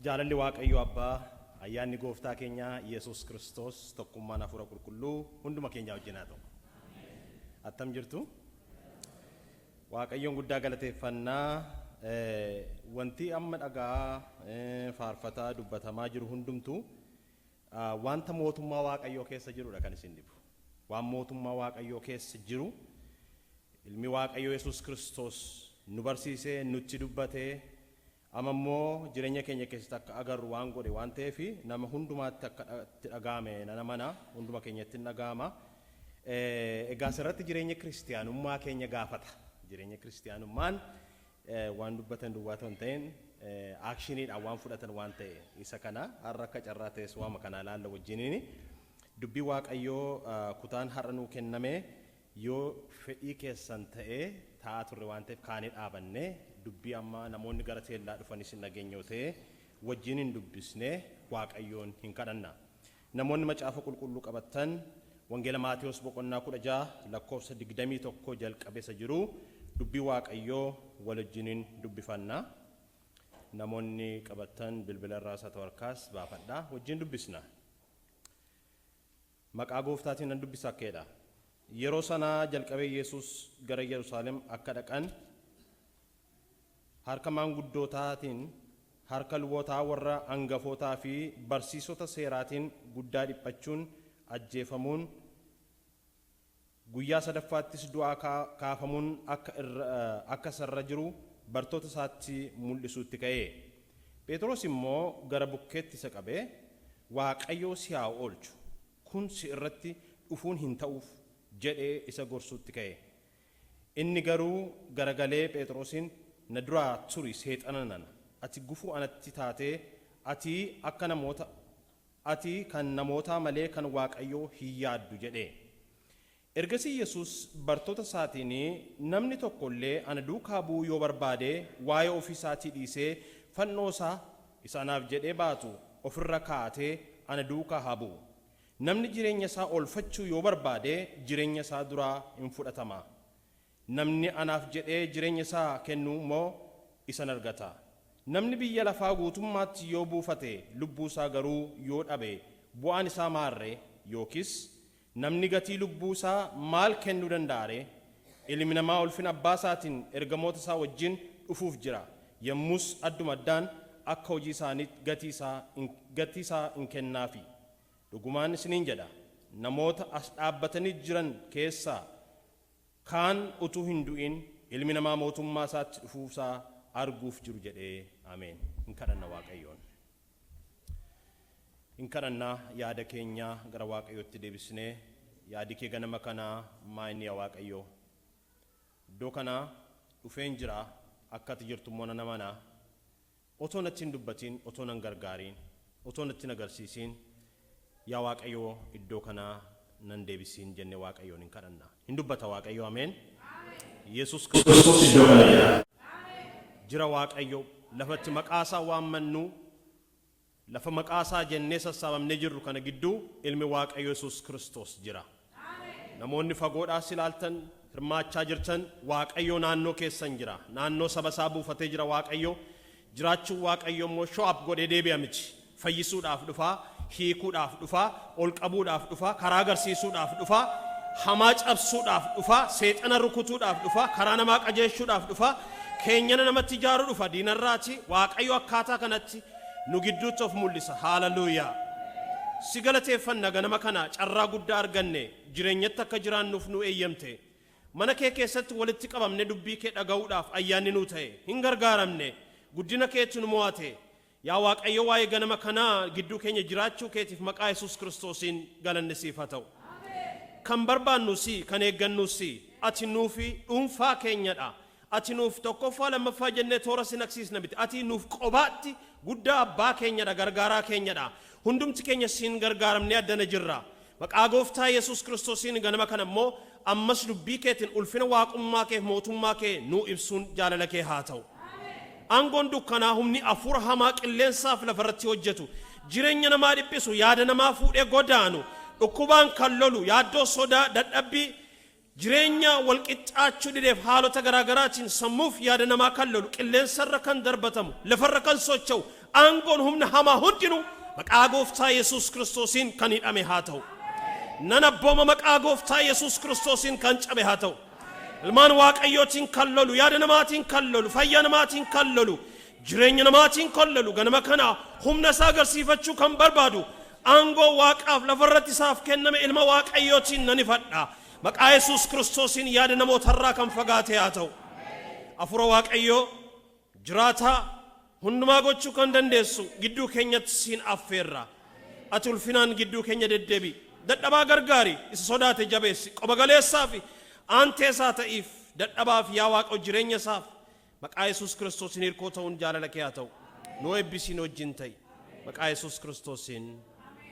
Jaalalli Waaqayyo Abbaa, ayyaanni Gooftaa keenya Yesuus Kiristoos, tokkummaan Hafuura Qulqulluu hunduma keenyaa wajjin haa ta'u. Attam jirtu? Waaqayyoon guddaa galateeffannaa. Wanti amma dhagaa faarfataa dubbatamaa jiru hundumtuu wanta mootummaa Waaqayyoo keessa jirudha kan isin dhibu. Waan mootummaa Waaqayyoo keessa jiru Ilmi Waaqayyoo Yesuus Kiristoos nu barsiisee, nutti dubbatee, amma immoo jireenya keenya keessatti akka agarru waan godhe waan ta'eef, nama hundumaatti akka itti dhaga'ame nan amana, hunduma keenyatti hin dhaga'ama. Egaa asirratti jireenya kiristiyaanummaa keenya gaafata. Jireenya kiristiyaanummaan waan dubbatan duwwaa otoo hin ta'in actioniidhaan waan fudhatan waan ta'e, isa kana har'a akka carraa ta'es waama kanaa ilaalla wajjiniini. Dubbii Waaqayyoo kutaan har'a nuu kenname, yoo fedhii keessan ta'ee, taa'aa turre waan ta'eef kaanee dhaabanne, dubbii amma namoonni gara teellaa dhufanis hin dhageenye yoo ta'e wajjin hin dubbisne, Waaqayyoon hin kadhanna. Namoonni Macaafa Qulqulluu qabattan Wangeela Maatewos boqonnaa 16 lakkoofsa 21 jalqabe isa jiru dubbii Waaqayyoo wal wajjiniin dubbifanna. Namoonni qabattan bilbila irraas haa ta'u harkaas baafadhaa, wajjin dubbisna. Maqaa Gooftaatiin nan dubbisa akka jedha. Yeroo sanaa jalqabee Yesuus gara Yerusaalem akka dhaqan, harka maanguddootaatiin, harka lubootaa warra angafootaa fi barsiisota seeraatiin guddaa dhiphachuun, ajjeefamuun, guyyaa sadaffaattis du'aa kaafamuun akka isa irra jiru bartoota isaatti mul'isuutti ka'e. Pheexiros immoo gara bukkeetti isa qabee, Waaqayyo si haa oolchu, kun si irratti dhufuun hin ta'uuf jedhee isa gorsuutti ka'e. Inni garuu garagalee Pheexirosiin, Na duraa turi, Seexana nana! Ati gufuu anatti taatee, ati akka namoota Ati kan namootaa malee kan Waaqayyoo hin yaaddu jedhe. Ergasii Yesuus bartoota isaatiin, Namni tokko illee ana duukaa bu'uu yoo barbaade, waa'ee ofii isaatii dhiisee, fannoo isaa isa anaaf jedhee baatu of irra kaa'atee ana duukaa haa bu'u. Namni jireenya isaa oolfachuu yoo barbaade, jireenya isaa duraa in fudhatama. Namni anaaf jedhee jireenya isaa kennu immoo isa in argata. Namni biyya lafaa guutummaatti yoo buufate, lubbuu isaa garuu yoo dhabe, bu'aan isaa maal ree? Yookiis namni gatii lubbuu isaa maal kennuu danda'a ree? Ilmi namaa ulfina abbaa isaatiin ergamoota isaa wajjin dhufuuf jira, yommus adduma addaan akka hojii isaaniitti gatii isaa in kennaafi. Dhugumaan isiniin jedha, namoota as dhaabbatanii jiran keessaa kaan utuu hin du'in Ilmi namaa mootummaa isaatti dhufuu isaa arguuf jiru jedhe. Ameen. In kadhanna Waaqayyoon. In kadhanna, yaada keenya gara Waaqayyootti deebisnee, yaadi kee ganama kanaa maa inni, yaa Waaqayyoo? Iddoo kana dhufeen jira, akka ati jirtu immoo nan amana. Otoo natti hin dubbatiin, otoo nan gargaariin, otoo natti hin agarsiisiin, yaa Waaqayyo, iddoo kanaa nan deebisiin jennee Waaqayyoon hin kadhanna. Hin dubbata Waaqayyo, ameen. Yesuus Kiristoos iddoo kana jira. Jira Waaqayyo, lafatti maqaa isaa waammannu, lafa maqaa isaa jennee sassaabamnee jirru kana gidduu ilmi Waaqayyo Yesuus Kiristoos jira. Namoonni fagoodhaas ilaaltan, hirmaachaa jirtan, Waaqayyo naannoo keessan jira. Naannoo saba isaa buufatee jira Waaqayyo. Jiraachuun Waaqayyo immoo show up godhee deebi'a miti. Fayyisuudhaaf dhufa, hiikuudhaaf dhufa, ol qabuudhaaf dhufa, karaa agarsiisuudhaaf dhufa, hamaa cabsuudhaaf dhufa, seexana rukutuudhaaf dhufa, karaa namaa qajeelchuudhaaf dhufa, keenyana namatti ijaaruu dhufa diinarraati. Waaqayyo akkaataa kanatti nu gidduutti of mul'isa. Haaleluyyaa! Si galateeffanna, ganama kana carraa guddaa arganne, jireenyatti akka jiraannuuf nu eeyyamte. Mana kee keessatti walitti qabamne dubbii kee dhaga'uudhaaf ayyaanni nuu ta'e. Hin gargaaramne. Guddina keetu nu mo'ate. Yaa Waaqayyo, waa'ee ganama kanaa gidduu keenya jiraachuu keetiif maqaa Yesuus Kiristoosiin galanni siif haa ta'u. Kan barbaannu si, kan eeggannus si. Ati nuufi dhuunfaa keenyadha. Ati nuuf tokkoffaa lammaffaa jennee toora si naqsiisna miti. Ati nuuf qobaatti guddaa abbaa keenyadha, gargaaraa keenyadha. Hundumti keenya siin gargaaramnee addana jirra. Maqaa Gooftaa Yesuus Kiristoosiin ganama kana immoo ammas dubbii keetiin ulfina waaqummaa keef mootummaa kee nuu ibsuun jaalala kee haa ta'u. Aangoon dukkanaa, humni hafuura hamaa qilleensaaf lafarratti hojjetu, jireenya namaa dhiphisu, yaada namaa fuudhee godaanu, dhukkubaan kan lolu, yaaddoo, sodaa, dadhabbii, jireenya wal qixxaachuu dideef haalota garaagaraatiin sammuuf yaada namaa kan lolu, qilleensarra kan darbatamu, lafarra kan socho'u, Aangoon humna hamaa hundinuu maqaa Gooftaa Yesuus Kiristoosiin kan hidhame haa ta'u. Nan abbooma, maqaa Gooftaa Yesuus Kiristoosiin kan cabe haa ta'u. Ilmaan Waaqayyootiin kan lolu, yaada namaatiin kan lolu, fayyaa namaatiin kan lolu, jireenya namaatiin kan lolu, ganama kana humna isaa agarsiifachuu kan barbaadu, aangoo Waaqaaf lafarratti isaaf kenname ilma Waaqayyootiin nan ifadha. Maqaa Yesuus Kiristoosiin yaada namootarraa kan fagaate haa ta'u. Hafuura Waaqayyoo jiraataa hundumaa gochuu kan dandeessu gidduu keenyatti siin affeerra. Ati ulfinaan gidduu keenya deddeebi. Dadhabaa gargaari, isa sodaate jabeessi. Qoba galeessaa fi aantee isaa ta'iif, dadhabaaf, yaa Waaqa, jireenya isaaf maqaa Yesuus Kiristoosiin hirkoo ta'uun jaalala kee haa ta'u. Nu eebbisiin, wajjin ta'i. Maqaa Yesuus Kiristoosiin.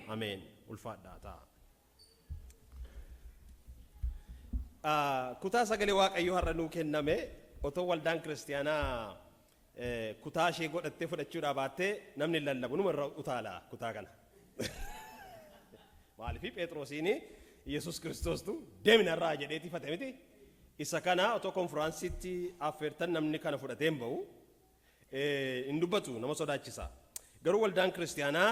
Ameen. Ulfaadhaa ta'a. Kutaa sagalee Waaqayyoo har'a nuu kenname otoo waldaan kiristiyaanaa kutaa ishee godhattee fudhachuudhaa baattee namni hin lallabu, numa irra utaala kutaa kana. Maaliif? Phexrosiin Yesuus Kiristoostu "Deemi narraa" jedheeti ifate miti. Isa kana otoo konfiraansiitti affeertan namni kana fudhatee hin ba'u. Hin dubbatu, nama sodaachisa. Garuu waldaan kiristiyaanaa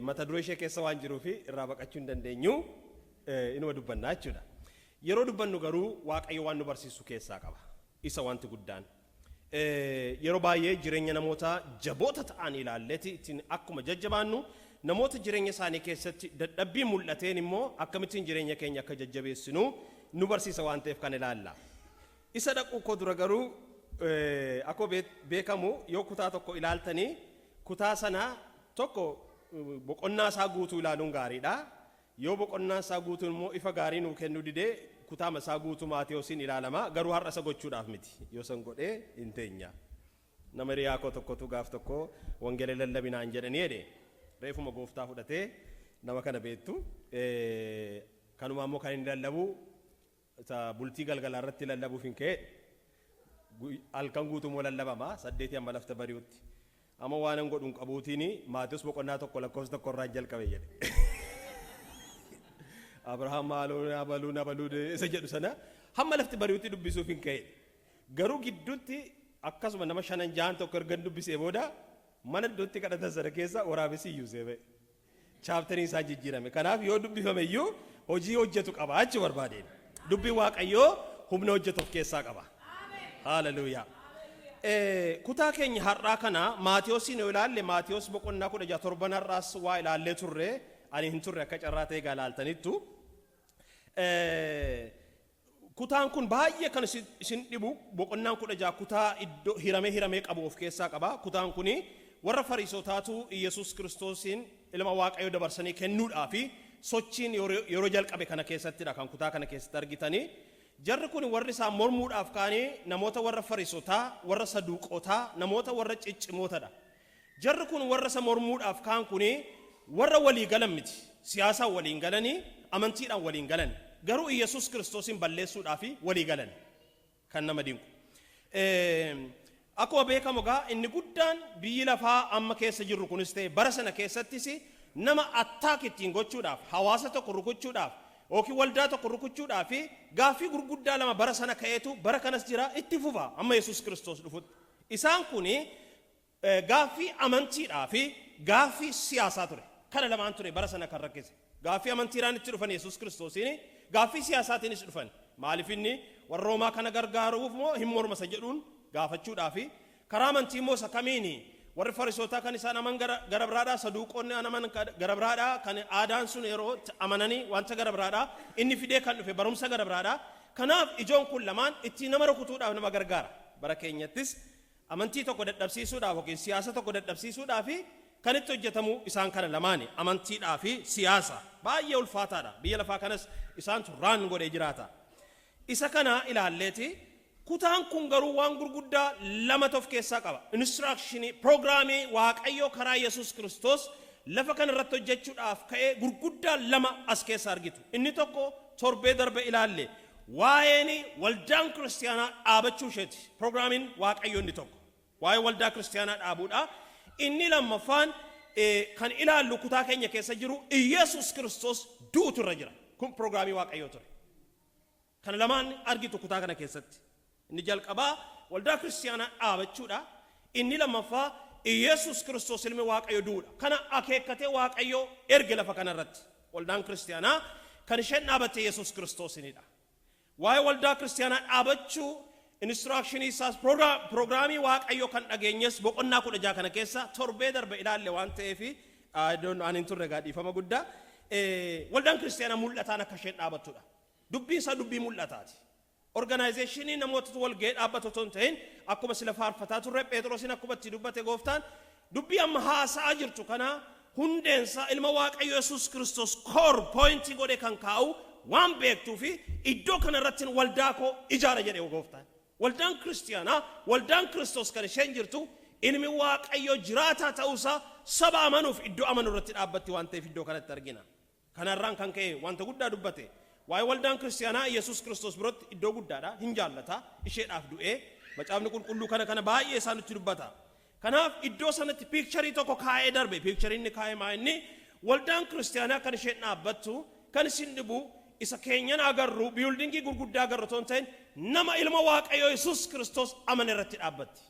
mata duree ishee keessa waan jiruuf irraa baqachuu hin dandeenyu, inuma dubbannaa jechuudha. Yeroo dubbannu garuu Waaqayyo waan nu barsiisu keessaa qaba. Isa wanti guddaan. Yeroo baay'ee jireenya namoota jaboota ta'an ilaalleeti ittiin akkuma jajjabaannu, namoota jireenya isaanii keessatti dadhabbii mul'ateen immoo akkamittiin jireenya keenya akka jajjabeessinu nu barsiisa waan ta'eef kan ilaalla. Isa dhaquu koo dura garuu, akkuma beekamu yoo kutaa tokko ilaaltanii, kutaa sana tokko boqonnaa isaa guutuu ilaaluun gaariidha. Yoo boqonnaan isaa guutuun immoo ifa gaarii nuu kennuu didee, kutaama isaa guutuu Maatewosiin ilaalama. Garuu har'a isa gochuudhaaf miti. Yoo san godhee hin teenya. Nama hiriyaa koo tokkotu gaaf tokko "Wangeela lallabinaan" jedhanii jedhe. Reefuma Gooftaa fudhatee, nama kana beektu. Kanumaa immoo kan inni lallabu isa bultii galgalaa irratti lallabuuf hin ka'e. Halkan guutuu immoo lallabama, 8 hamma lafta bari'utti. "Amma waan an godhu hin qabuutiin Maatewos boqonnaa 1 lakkoofsa 1 irraan jalqabe" jedhe. "Abrahaam maaloo nabaluu nabaluu" isa jedhu sana hamma lafti bari'utti dubbisuuf hin ka'e. Garuu gidduutti akkasuma nama shanan jahan tokko erga dubbisee booda, mana iddootti kadhatan sana keessa waraabessi iyyuu seeba'e. Chapteriin isaa jijjiirame. Kanaaf yoo dubbifame iyyuu hojii hojjetu qaba jechuu barbaadeen. Dubbiin Waaqayyoo humna hojjetu of keessaa qaba. Haaleluyyaa. Kutaa keenya har'aa kana Maatiyosiin yoo ilaalle, Maatiyos boqonnaa 16, torban har'aas waa ilaallee turre, ani hin turre akka carraa ta'e egaa ilaaltanittu. Kutaan kun baay'ee kan isin dhibu, boqonnaan 16 kutaa iddoo hiramee hiramee qabu of keessaa qaba. Kutaan kuni warra Fariisotaatu Iyyasuus Kiristoosiin ilma Waaqayyoo dabarsanii kennuudhaa fi sochiin yeroo jalqabe kana keessattidha kan kutaa kana keessatti argitanii. Jarri kun warri isaan mormuudhaaf ka'anii namoota warra Fariisotaa, warra Saduuqotaa, namoota warra ciccimootadha. Jarri kun warra isa mormuudhaaf ka'an kuni warra walii galan miti. Siyaasaan waliin galanii, amantiidhaan waliin galan. Garuu Iyyasuus Kiristoosiin balleessuudhaaf walii galan. Kan nama dinqu. Akkuma beekamu egaa inni guddaan biyyi lafaa amma keessa jirru kunis ta'e bara sana keessattis nama attack ittiin gochuudhaaf, hawaasa tokko rukuchuudhaaf yookiin waldaa tokko rukuchuudhaaf gaaffii gurguddaa lama bara sana ka'eetu bara kanas jira, itti fufa amma Yesuus Kiristoos dhufutti. Isaan kuni gaaffii amantiidhaa fi gaaffii siyaasaa ture. Kana lamaan ture bara sana kan rakkise. Gaaffii amantiidhaan itti dhufan Yesuus Kiristoosiin, gaaffii siyaasaatiinis dhufan. Maaliif inni warra Roomaa kana gargaaruuf moo hin morma isa jedhuun gaafachuudhaa fi karaa amantii immoo isa kamiini? Warri Farisootaa kan isaan aman gara biraadhaa, Saduuqoonni aman gara biraadhaa, kan aadaan sun yeroo amananii wanta gara biraadhaa, inni fidee kan dhufe barumsa gara biraadhaa. Kanaaf ijoon kun lamaan ittiin nama rukutuudhaaf nama gargaara. Bara keenyattis amantii tokko dadhabsiisuudhaaf yookiin siyaasa tokko dadhabsiisuudhaaf kan itti hojjetamu isaan kana lamaani, amantiidhaa fi siyaasa. Baay'ee ulfaataadha. Biyya lafaa kanas isaantu raan godhee jiraata. Isa kana ilaalleeti, kutaan kun garuu waan gurguddaa lamatu of keessaa qaba. Instructionii, programii Waaqayyoo karaa Yesuus Kiristoos lafa kana irratti hojjechuudhaaf ka'ee gurguddaa lama as keessa argitu. Inni tokko torbee darbe ilaalle, waa'een waldaan kiristiyaanaa dhaabachuu isheeti. Programiin Waaqayyoo inni tokko waa'ee waldaa kiristiyaanaa dhaabuudha. Inni lammaffaan kan ilaallu kutaa keenya keessa jiru Iyesuus Kiristoos du'utu irra jira. Kun programii Waaqayyoo ture. Kana lamaan argitu kutaa kana keessatti. Inni jalqabaa waldaa kiristiyaanaa dhaabachuudha. Inni lammaffaa Iyesus Kiristoos ilmi Waaqayyo du'uudha. Kana akeekkatee Waaqayyo erge lafa kanarratti. Waldaan kiristiyaanaa kan isheen dhaabatte Yesus Kiristoosinidha. Waa'ee waldaa kiristiyaanaa dhaabachuu, instructionii isaas, programii Waaqayyo kan dhageenyes boqonnaa 16 kana keessa torbee darbe ilaalle waan ta'eef, ani hin turre, dhiifama guddaa. Waldaan kiristiyaanaa mul'ataan akka isheen dhaabattudha. Dubbiin isaa dubbii mul'ataati. Organizationii namootatu wal ga'ee dhaabbatu otoo hin ta'in, akkuma sila faarfataa turre, Phexrosin akkuma itti dubbate gooftaan, dubbii amma haasa'aa jirtu kana hundeensa ilma Waaqayyo Yesus Kiristoos core pointii godhe kan kaa'u waan beektuu fi iddoo kana irratti waldaa koo ijaara jedhe gooftaan. Waldaan kiristiyaanaa, waldaan Kiristoos kan isheen jirtu ilmi Waaqayyo jiraataa ta'uusaa saba amanuuf iddoo amanu irratti dhaabbatti waan ta'eef, iddoo kanatti argina. Kanarraan kan ka'e wanta guddaa dubbate. Waa'ee waldaan kiristiyaanaa Yesus Kiristoos biratti iddoo guddaadha, hin jaallata, isheedhaaf du'ee, macaafni qulqulluu kana baay'ee isaa nutti dubbata. Kanaaf iddoo sanatti picturii tokko kaa'ee darbe. Picturii inni kaa'ee maa inni? Waldaan kiristiyaanaa kan isheen dhaabbattu, kan isin dhibu isa keenyan agarru, buildingii gurguddaa agarru otoo hin ta'in, nama ilma Waaqayyoo Yesus Kiristoos amane irratti dhaabbatti.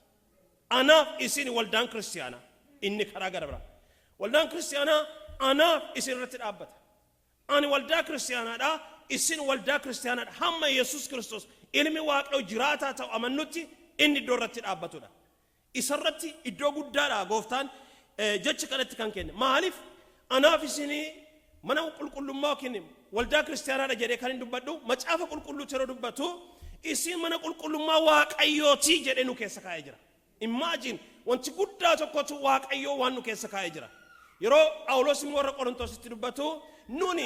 Anaaf isin waldaan kiristiyaanaa inni karaa gara biraa. Waldaan kiristiyaanaa anaaf isin irratti dhaabbata. Ani waldaa kiristiyaanaadha, isin waldaa kiristiyaanaadha. Hamma Yesus Kiristoos ilmi Waaqayyo jiraataa ta'u amannutti inni iddoo irratti dhaabbatudha. Isarratti iddoo guddaadha gooftaan jecha kanatti kan kenne. Maaliif anaaf isinii mana qulqullummaa yookiin waldaa kiristiyaanaadha jedhee kan hin dubbadhu? Macaafa qulqulluutti yeroo dubbatu, isin mana qulqullummaa Waaqayyootii jedhee nu keessa kaa'ee jira. Imagine, wanti guddaa tokkotu Waaqayyoo waan nu keessa kaa'ee jira. Yeroo Phaawulos immoo warra Qorontositti dubbatu, nuni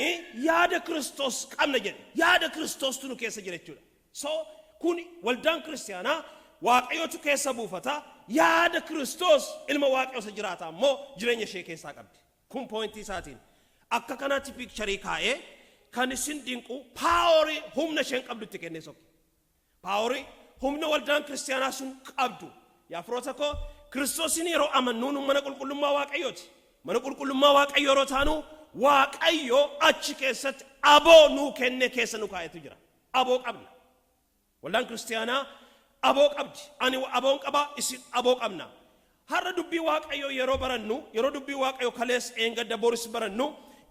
yaada Kiristoos qabna jedhe. Yaada Kiristoostu nu keessa jira jechuudha. So kun waldaan kiristiyaanaa Waaqayyotu keessa buufata, yaada Kiristoos ilma Waaqayyo isa jiraata immoo jireenya ishee keessaa qabdi. Kun pointii isaatiin. Akka kanaatti picturii kaa'ee, kan isin dinqu powerii humna isheen qabdu itti kennee sokke. Powerii humna waldaan kiristiyaanaa sun qabdu. Yaa firoota koo, Kiristoosin yeroo amannu nu mana qulqullummaa Waaqayyooti. Mana qulqullummaa Waaqayyoo yeroo taanu, Waaqayyo achi keessatti aboo nuu kenne keessa nu kaa'etu jira. Aboo qabna. Waldaan kiristiyaanaa aboo qabdi. Ani aboon qaba, isin aboo qabna. Har'a dubbii Waaqayyoo yeroo barannu, yeroo dubbii Waaqayyoo kalees, eengadda, boris barannu,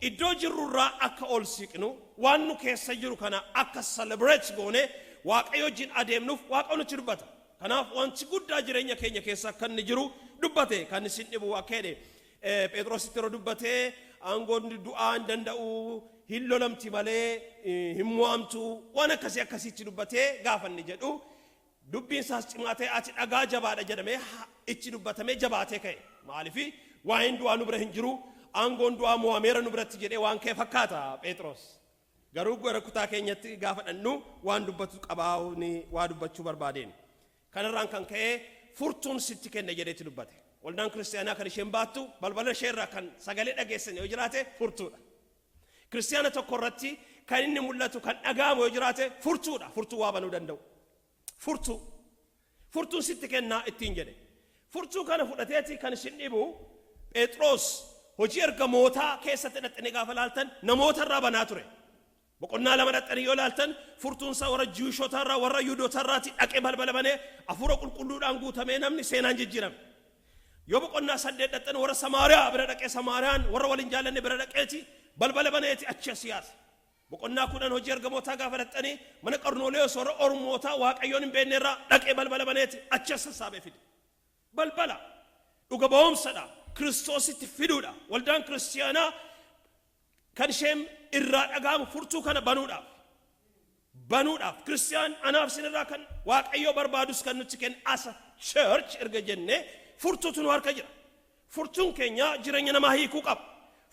iddoo jirrurraa akka ol siqnu, waan nu keessa jiru kana akka celebrate goone Waaqayyo wajjin adeemnuuf Waaqayyo nutti dubbata. Kanaaf wanti guddaa jireenya keenya keessa akka inni jiru dubbate. Kan isin dhibu akka jedhe Phexrositti yeroo dubbate, aangoon du'aa hin danda'u, hin lolamti malee hin mo'amtu, waan akkasii akkasiitti dubbatee gaafa inni jedhu, dubbiin isaas cimaa ta'e, ati dhagaa jabaadha jedhamee itti dubbatamee jabaatee ka'e. Maaliif? Waa'een du'aa nu bira hin jiru, aangoon du'aa mo'ameera nu biratti jedhee waan ka'e fakkaata Phexros. Garuu gara kutaa keenyatti gaafa dhannu waan dubbatu qabaa, waa dubbachuu barbaadeen. Kanarraan kan ka'e furtuun sitti kenne jedheetti dubbate. Waldaan kiristiyaanaa kan isheen baattu, balbala isheerraa kan sagalee dhageessan yoo jiraate, furtuudha. Kiristiyaana tokko irratti kan inni mul'atu, kan dhaga'amu yoo jiraate, furtuudha. Furtuu waa banuu danda'u. Furtuu. Furtuun sitti kennaa ittiin jedhe. Furtuu kana fudhateeti, kan isin dhibu Phexros hojii ergamootaa keessatti dhaxxanii gaafa laaltan namoota irraa banaa ture. Boqonnaa 2 dhaxxanii yoo laaltan, furtuun isaa warra Jewishotarraa, warra Yuudotarraati dhaqee balbala banee, hafuura qulqulluudhaan guutamee, namni seenaan jijjiirame. Yoo boqonnaa 8 dhaxxan, warra Samaariyaa bira dhaqee, Samaariyaan warra waliin jaallanne bira dhaqeeti balbala baneeti achi as yaase. Boqonnaa 10 hojii ergamootaa gaafa dhaxxanii, mana Qornoleewos warra Ormootaa Waaqayyoon hin beekne irraa dhaqee balbala baneeti achi as sassaabee fide. Balbala dhuga ba'umsadha. Kiristoositti fiduudha. Waldaan kiristiyaanaa kan isheen irraa dhaga'amu furtuu kana banuudhaaf. Banuudhaaf. Kiristiyaan anaaf isinirraa kan Waaqayyoo barbaadus kan nutti kenne, as a church erga jenne, furtuutu nu harka jira. Furtuun keenya jireenya namaa hiikuu qaba.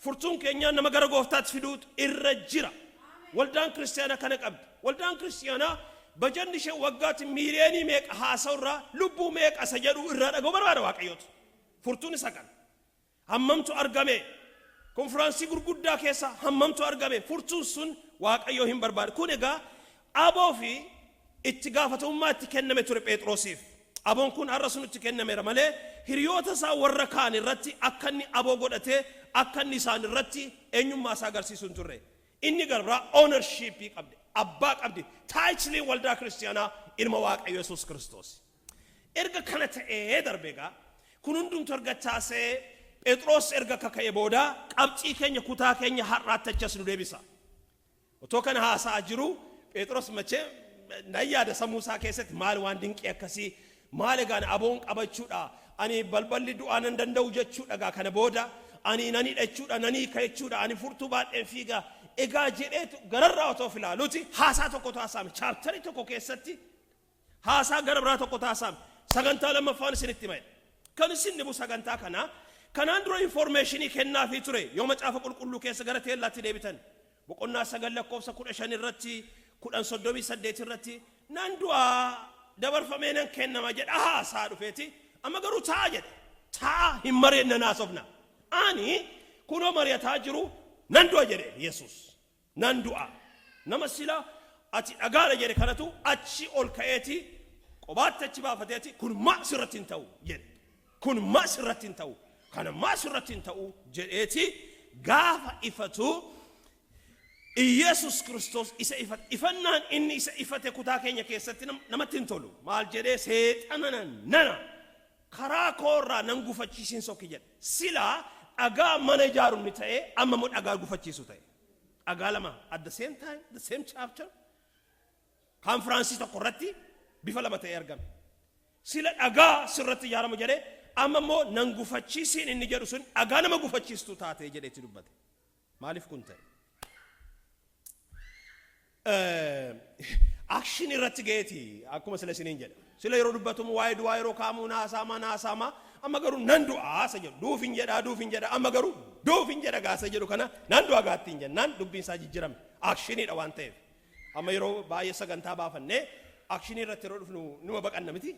Furtuun keenya nama gara gooftaatti fiduutu irra jira. Waldaan kiristiyaanaa kana qabdi. Waldaan kiristiyaanaa bajanni ishee waggaatti miiliyoonii meeqa haasa'u irraa, lubbuu meeqa isa jedhu irraa dhaga'uu barbaada Waaqayyootu. Furtuun isa kana. Hammamtu argame? Konfiraansii gurguddaa keessa hammamtu argame? Furtuun sun Waaqayyoo hin barbaadu. Kun egaa aboo fi itti gaafatamummaa itti kenname ture Phexrosiif. Aboon kun har'a sun itti kennameera malee, hiriyoota isaa warra kaan irratti akka inni aboo godhatee, akka inni isaan irratti eenyummaa isaa agarsiisu hin turre. Inni garbiraa ownershipii qabdi. Abbaa qabdi. Titleiin waldaa kiristiyaanaa ilma Waaqayyo Yesuus Kiristoos. Erga kana ta'ee darbe egaa, Kun hundumtu erga taasee, Phexros erga kaka'e booda, qabxii keenya kutaa keenya har'aatti achas nu deebisa. Otoo kana haasa'aa jiru, Phexros machee nan yaada, sammuu isaa keessatti maal waan dinqii akkasii, maal egaan aboon qabachuudha, ani balballi du'aa nan danda'u jechuudha, gaa kana booda ani nan hidha jechuudha, nan hiika jechuudha, ani furtuu baadheen fiiga egaa jedheetu gararraa otoo of ilaaluuti, haasaa tokkotu haasa'ame. Chapterii tokko keessatti haasaa gara biraa tokkotu haasa'ame. Sagantaa lammaffaan isinitti hima. Kan isin dhibu sagantaa kanaa kanaan dura informationii kennaafii ture. Yoo Macaafa Qulqulluu keessa gara teellaatti deebitan, boqonnaa 9 lakkoofsa 15 irratti, 10 38 irratti, nan du'aa, dabarfamee nan kennama jedha haasaa dhufeeti. Amma garuu ta'a jedhe, ta'a, hin mareenna, naasofna, ani kunoo mari'ataa jiru, nan du'a jedhe Yesus, nan du'a. Nama sila ati dhagaadha jedhe kanatu achi ol ka'eeti, qobaatti achi baafateeti, kun maa sirratti hin ta'u jedhe, kun maa sirratti hin ta'u, kana maa sirratti hin ta'u jedheeti gaafa ifatu, Iyesus Kiristoos isa ifate. Ifannaan inni isa ifate kutaa keenya keessatti namatti hin tolu. Maal jedhee? Seexana nana, karaa koorraa nan gufachiisin, sokki jedhe. Silaa dhagaa mana ijaaru inni ta'e, amma immoo dhagaa gufachiisu ta'e. Dhagaa lama at the same time, the same chapter, conferenceii tokko irratti bifa lama ta'ee argame. Sila dhagaa sirratti ijaaramu jedhe, amma immoo nan gufachiisiin inni jedhu sun dhagaa nama gufachiistu taate jedheetti dubbate. Maaliif kun ta'e? Action irratti ga'eeti akkuma sila isiniin jedhe. Sila yeroo dubbatamu waa'ee du'aa yeroo kaa'amu naasaamaa naasaamaa, amma garuu nan du'aa isa jedhu, duuf hin jedhaa, duuf hin jedha, amma garuu duuf hin jedha gaasa jedhu kana, nan du'a gaattiin jennaan dubbiin isaa jijjiirame. Actioniidha waan ta'eef. Amma yeroo baay'ee sagantaa baafannee actionii irratti yeroo dhufnu numa baqanna miti,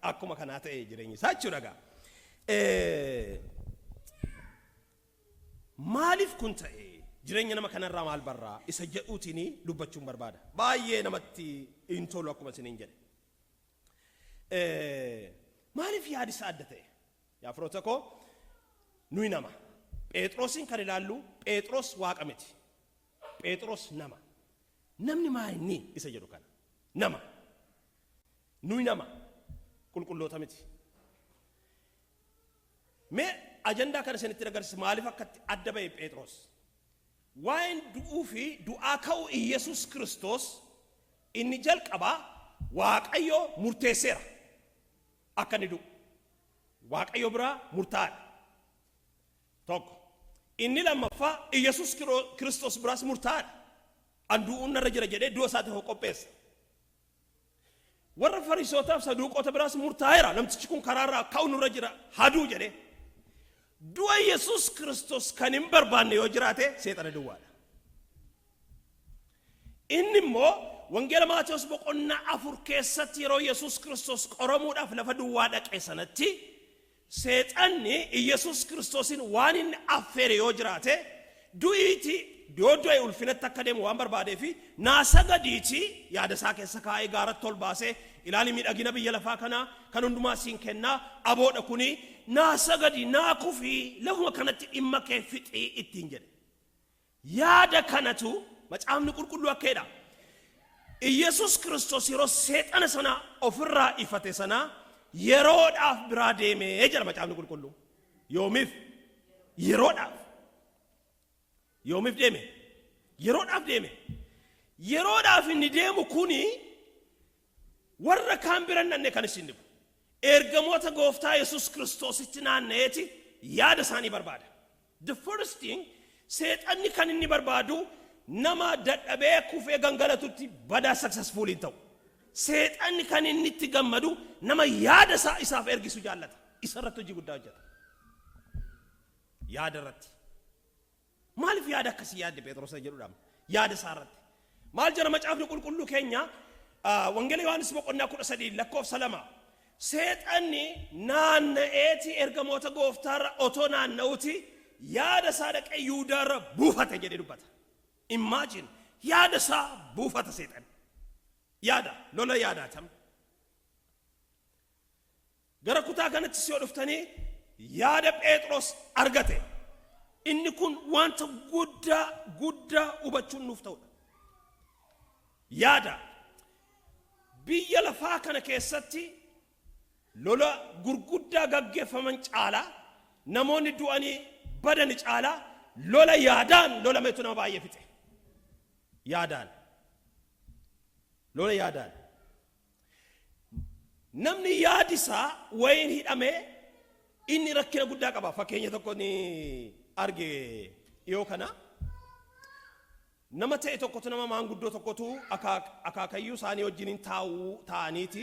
akkuma kanaa ta'e jireenyi isaa jechuudha gaa. Maaliif kun ta'e? Jireenya nama kanarraa maal barraa isa jedhuutiin dubbachuun barbaada. Baay'ee namatti hin tolu akkuma isiniin jedhe. Maaliif yaadi isaa adda ta'e? Yaa firoota koo, nuyi nama. Phexrosiin kan ilaallu, Phexros waaqa miti. Phexros nama. Namni maa inni isa jedhu kana. Nama. Nuyi nama. Qulqulloota miti. Mee ajandaa kana isinitti agarsiisa, maaliif akkatti adda ba'e Phexros. Waa'een du'uu fi du'aa ka'uu Iyyasuus Kiristoos inni jalqabaa Waaqayyo murteesseera akka inni du'u. Waaqayyo biraa murtaa'aadha. Tokko. Inni lammaffaa Iyyasuus Kiristoos biraas murtaa'aadha. An du'uun narra jira jedhee du'a isaatiif of qopheesse. Warra Fariisotaaf Saduuqota biraas murtaa'eera. Namtichi kun karaarraa ka'u nurra jira, haduu jedhee. Du'a Yesuus Kiristoos kan hin barbaanne yoo jiraate seexana duwwaadha. Inni immoo Wangeela Maatewos boqonnaa 4 keessatti yeroo Yesuus Kiristoos qoramuudhaaf lafa duwwaa dhaqe sanatti, seexanni Yesuus Kiristoosin waan inni affeere yoo jiraate, du'iiti yoo du'e ulfinatti akka deemu waan barbaadee fi naa sagadiiti yaada isaa keessa kaa'ee, gaaratti ol baasee, ilaali miidhagina biyya lafaa kanaa kan hundumaa siin kennaa, aboodha kuni, naa sagadi, naa kufii, lafuma kanatti dhimma kee fixii ittiin jedhe. Yaada kanatu Macaafni Qulqulluu akka jedha. Iyyasuus Kiristoos yeroo seexana sana ofirraa ifate sana yeroodhaaf biraa deemee jedha Macaafni Qulqulluu. Yoomiif? Yeroodhaaf. Yoomiif deeme? Yeroodhaaf deeme. Yeroodhaaf inni deemu kuni warra kaan bira hin dhaqne kan isin dhibu. Ergamoota gooftaa Yesuus Kiristoositti naanna'eeti yaada isaanii barbaada. The first thing, seexanni kan inni barbaadu nama dadhabee kufee gangalatutti badaa successful hin ta'u. Seexanni kan inni itti gammadu nama yaada isaa isaaf ergisu jaallata. Isa irratti hojii guddaa hojjeta. Yaada irratti. Maaliif yaada akkasii yaadde Phexros jedhudha. Yaada isaa irratti. Maal jedha Macaafni Qulqulluu keenya? Wangeela Yohaannis boqonnaa 13 lakkoofsa 2. Seexanni naanna'eeti ergamoota gooftaarra otoo naanna'uti yaada isaa dhaqee Yihudaarra buufate jedhee dubbata. Imagine, yaada isaa buufata seexanni. Yaada lola yaadaatam. Gara kutaa kanatti yoo dhuftanii, yaada Phexros argate. Inni kun wanta guddaa guddaa hubachuun nuuf ta'udha. Yaada biyya lafaa kana keessatti Lola gurguddaa gaggeeffaman caalaa, namoonni du'anii badani caalaa, lola yaadaan lolametu nama baay'ee fixe. Yaadaan. Lola yaadaan. Namni yaadi isaa wayiin hidhamee inni rakkina guddaa qaba. Fakkeenya tokko ni arge dhiyoo kana. Nama ta'e tokkotu, nama maanguddoo tokkotu akaakayyuu isaanii wajjiniin taa'uu taa'aniiti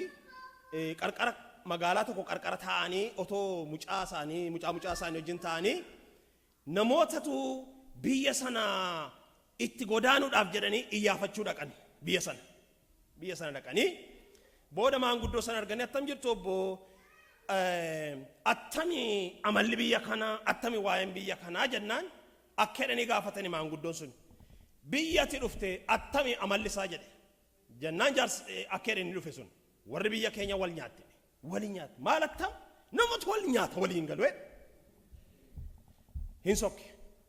qarqara magaalaa tokko qarqara taa'anii, otoo mucaa isaanii mucaa mucaa isaanii wajjin taa'anii, namootatu biyya sana itti godaanuudhaaf jedhanii iyyaafachuu dhaqan biyya sana. Biyya sana dhaqanii booda maanguddoo sana arganii, "Attam jirtu obbo, attami amalli biyya kanaa, attami waa'een biyya kanaa?" jennaan, akka jedhanii gaafatanii maanguddoon sun, "Biyya ati dhufte attami amalli isaa?" jedhe. Jennaan jaarsi akka jedhanii dhufe sun, "Warri biyya keenya wal nyaatte, wal nyaate. Maal attam namatu wal nyaata, waliin galu." Hin sokke.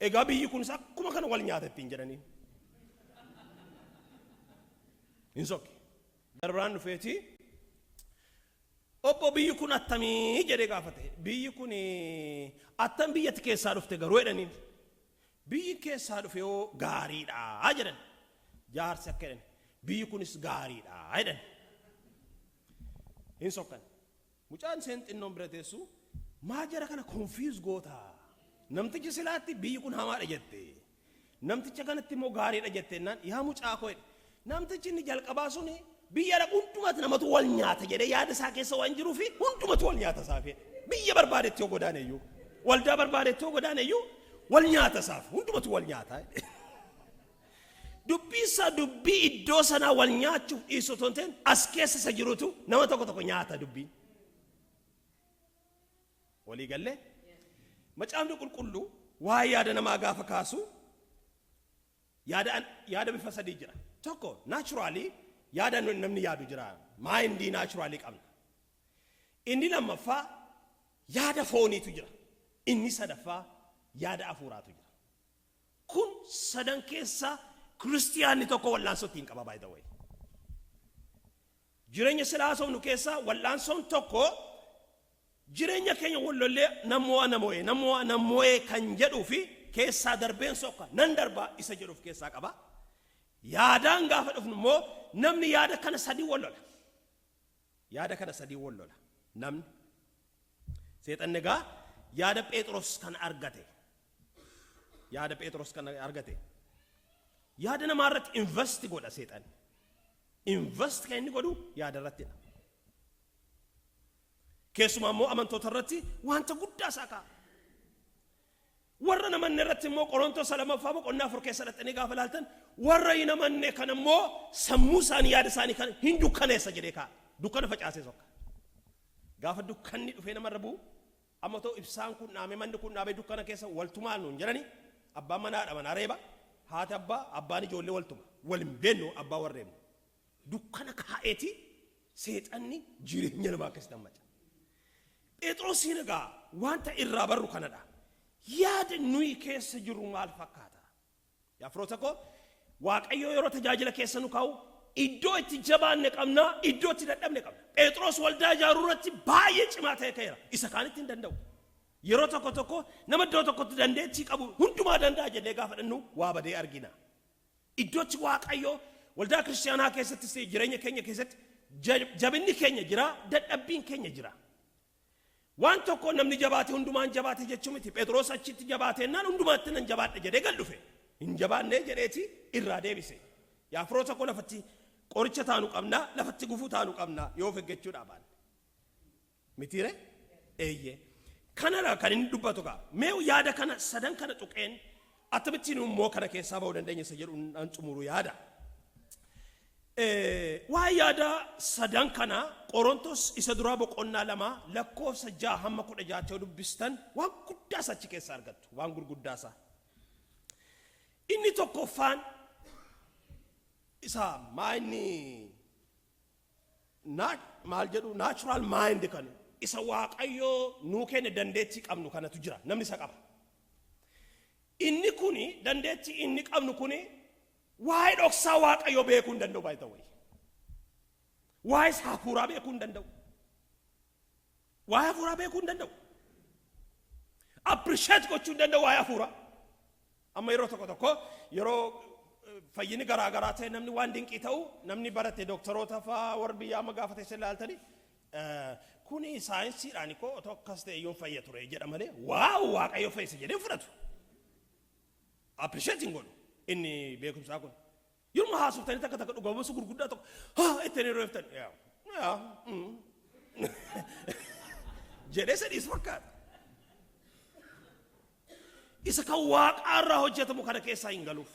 "Egaa biyyi kunis akkuma kana wal nyaata," ittiin jedhanii. Hin sokke. Garbiraan dhufeeti, "Obbo, biyyi kun attamii?" jedhee gaafate. "Biyyi kun attam, biyyatti keessaa dhufte garuu?" jedhaniin. "Biyyi keessaa dhufe yoo gaariidha," jedhan. Jaarsi akka jedhan, "Biyyi kunis gaariidha," jedhan. Hin sokkan. Mucaan isheen xinnoon bira teessu, "Maa jara kana confuse goota? Namtichi silaatti biyyi kun hamaadha jette. Namticha kanatti immoo gaariidha jette." Naan, "Yaa mucaa koo," jedhe. "Namtichi inni jalqabaa suni biyya dhaqu hundumatti namatu wal nyaata jedhee yaada isaa keessa waan jiruu fi hundumatu wal nyaata isaa fedhe. Biyya barbaadetti yoo godaane iyyuu, waldaa barbaadetti yoo godaane iyyuu, wal nyaata isaaf, hundumatu wal nyaata." Dubbii isaa dubbii iddoo sanaa wal nyaachuuf dhiisu otoo hin ta'in, as keessa isa jirutu nama tokko tokko nyaata dubbiin. Walii gallee? Macaafni Qulqulluu waa'ee yaada namaa gaafa kaasu yaada yaada bifa sadii jira. Tokko, naturally yaada namni yaadu jira. Mind naturally qabna. Inni lammaffaa yaada fooniitu jira. Inni sadaffaa yaada hafuuraatu jira. Kun sadan keessa kiristiyaanni tokko wal'aansoo ittiin qaba, by the way. Jireenya sila haasofnu keessaa wal'aansoon tokko jireenya keenya wallollee namo'a namo'e namo'a namo'e kan jedhuu fi keessaa darbeen sokka nan darbaa isa jedhuuf keessaa qaba. Yaadaan gaafa dhufnu immoo namni yaada kana sadii wal lola. Yaada kana sadii wal lola namni. Seexanni egaa yaada Phexros kan argate. Yaada Phexros kan argate. Yaada namaa irratti invest godha seexanni. Invest kan inni godhu yaada irrattidha. Keessumaa immoo amantoota irratti wanta guddaa isaa kaa'a. Warra namanne irratti immoo Qorontos 2ffaa boqonnaa 4 keessa dhaqxanii gaafa ilaaltan, warra hin amanne kan immoo sammuu isaanii, yaada isaanii kan hin dukkaneessa jedhee kaa'a. Dukkana facaasee sokka. Gaafa dukkanni dhufee namarra bu'u, amma ta'u ibsaan kun dhaamee, manni kun dhaamee, dukkana keessa waltumaa nuun jedhani, abbaan manaa haadha manaa reeba, haati abbaa, abbaan ijoollee waltuma. Wal hin beeknu, abbaa warreebnu. Dukkana kaa'eeti seexanni jireenya namaa akkasitti hammaca. Phexrosiin egaa wanta irraa barru kanadha. Yaada nuyi keessa jirru maal fakkaata? Yaa firoota koo, Waaqayyo yeroo tajaajila keessa nu kaa'u iddoo itti jabaanne qabna, iddoo itti dadhabne qabna. Phexros waldaa ijaaruu irratti baay'ee cimaa ta'e ka'eera. Isa kaanitti hin danda'u. Yeroo tokko tokko nama iddoo tokkotti dandeettii qabu hundumaa danda'a jennee gaafa dhannu waa badee argina. Iddootti Waaqayyo waldaa kiristaanaa keessattis ta'e jireenya keenya keessatti jabinni keenya jira, dadhabbiin keenya jira. Waan tokko namni jabaate hundumaan jabaate jechuu miti. Phexros achitti jabaatennaan hundumaatti nan jabaadha jedhee gal dhufe. Hin jabaanne jedheeti irraa deebise. Yaa firoota koo, lafatti qoricha taanu qabna, lafatti gufuu taanu qabna yoo of eeggachuudhaa baanne. Mitiire? Eeyyee. Kanadha kan inni dubbatu gaa. Mee yaada kana sadan kana tuqeen akkamittiin immoo kana keessaa ba'uu dandeenya isa jedhu nan xumuru yaada. Waa'ee yaada sadan kana Qorontos isa duraa boqonnaa 2 lakkoofsa 6 hamma 16tti yoo dubbistan waan guddaa achi keessaa argattu, waan gurguddaa isaa. Inni tokkoffaan isa maa inni maal jedhu, natural mind kan isa Waaqayyoo nuu kenne, dandeettii qabnu kanatu jira, namni isa qaba. Inni kuni, dandeettii inni qabnu kuni, waa'ee dhoksaa Waaqayyoo beekuu hin danda'u, by the way. Waa'ee hafuuraa beekuu hin danda'u. Waa'ee hafuuraa beekuu hin danda'u. Appreciate gochuu hin danda'u waa'ee hafuuraa. Amma yeroo tokko tokko yeroo fayyini garaa garaa ta'e, namni waan dinqii ta'u, namni barate, dooktaroota fa'aa, warri biyya amma gaafa teesse ilaaltanii, kuni saayinsiidhaan koo otoo akkas ta'e iyyuu fayya ture jedha malee, wow, Waaqayyo fayyise jedhee fudhatu. Appreciate hin godhu inni beekumsaa kun. Yeruma haasoftanii takka takka dhugamuusu gurguddaa tokko haa ittiin yeroo iftan yaa yaa jedhee sadhiis fakkaata. Isa kan waaqaarraa hojjetamu kana keessaa hin galuuf.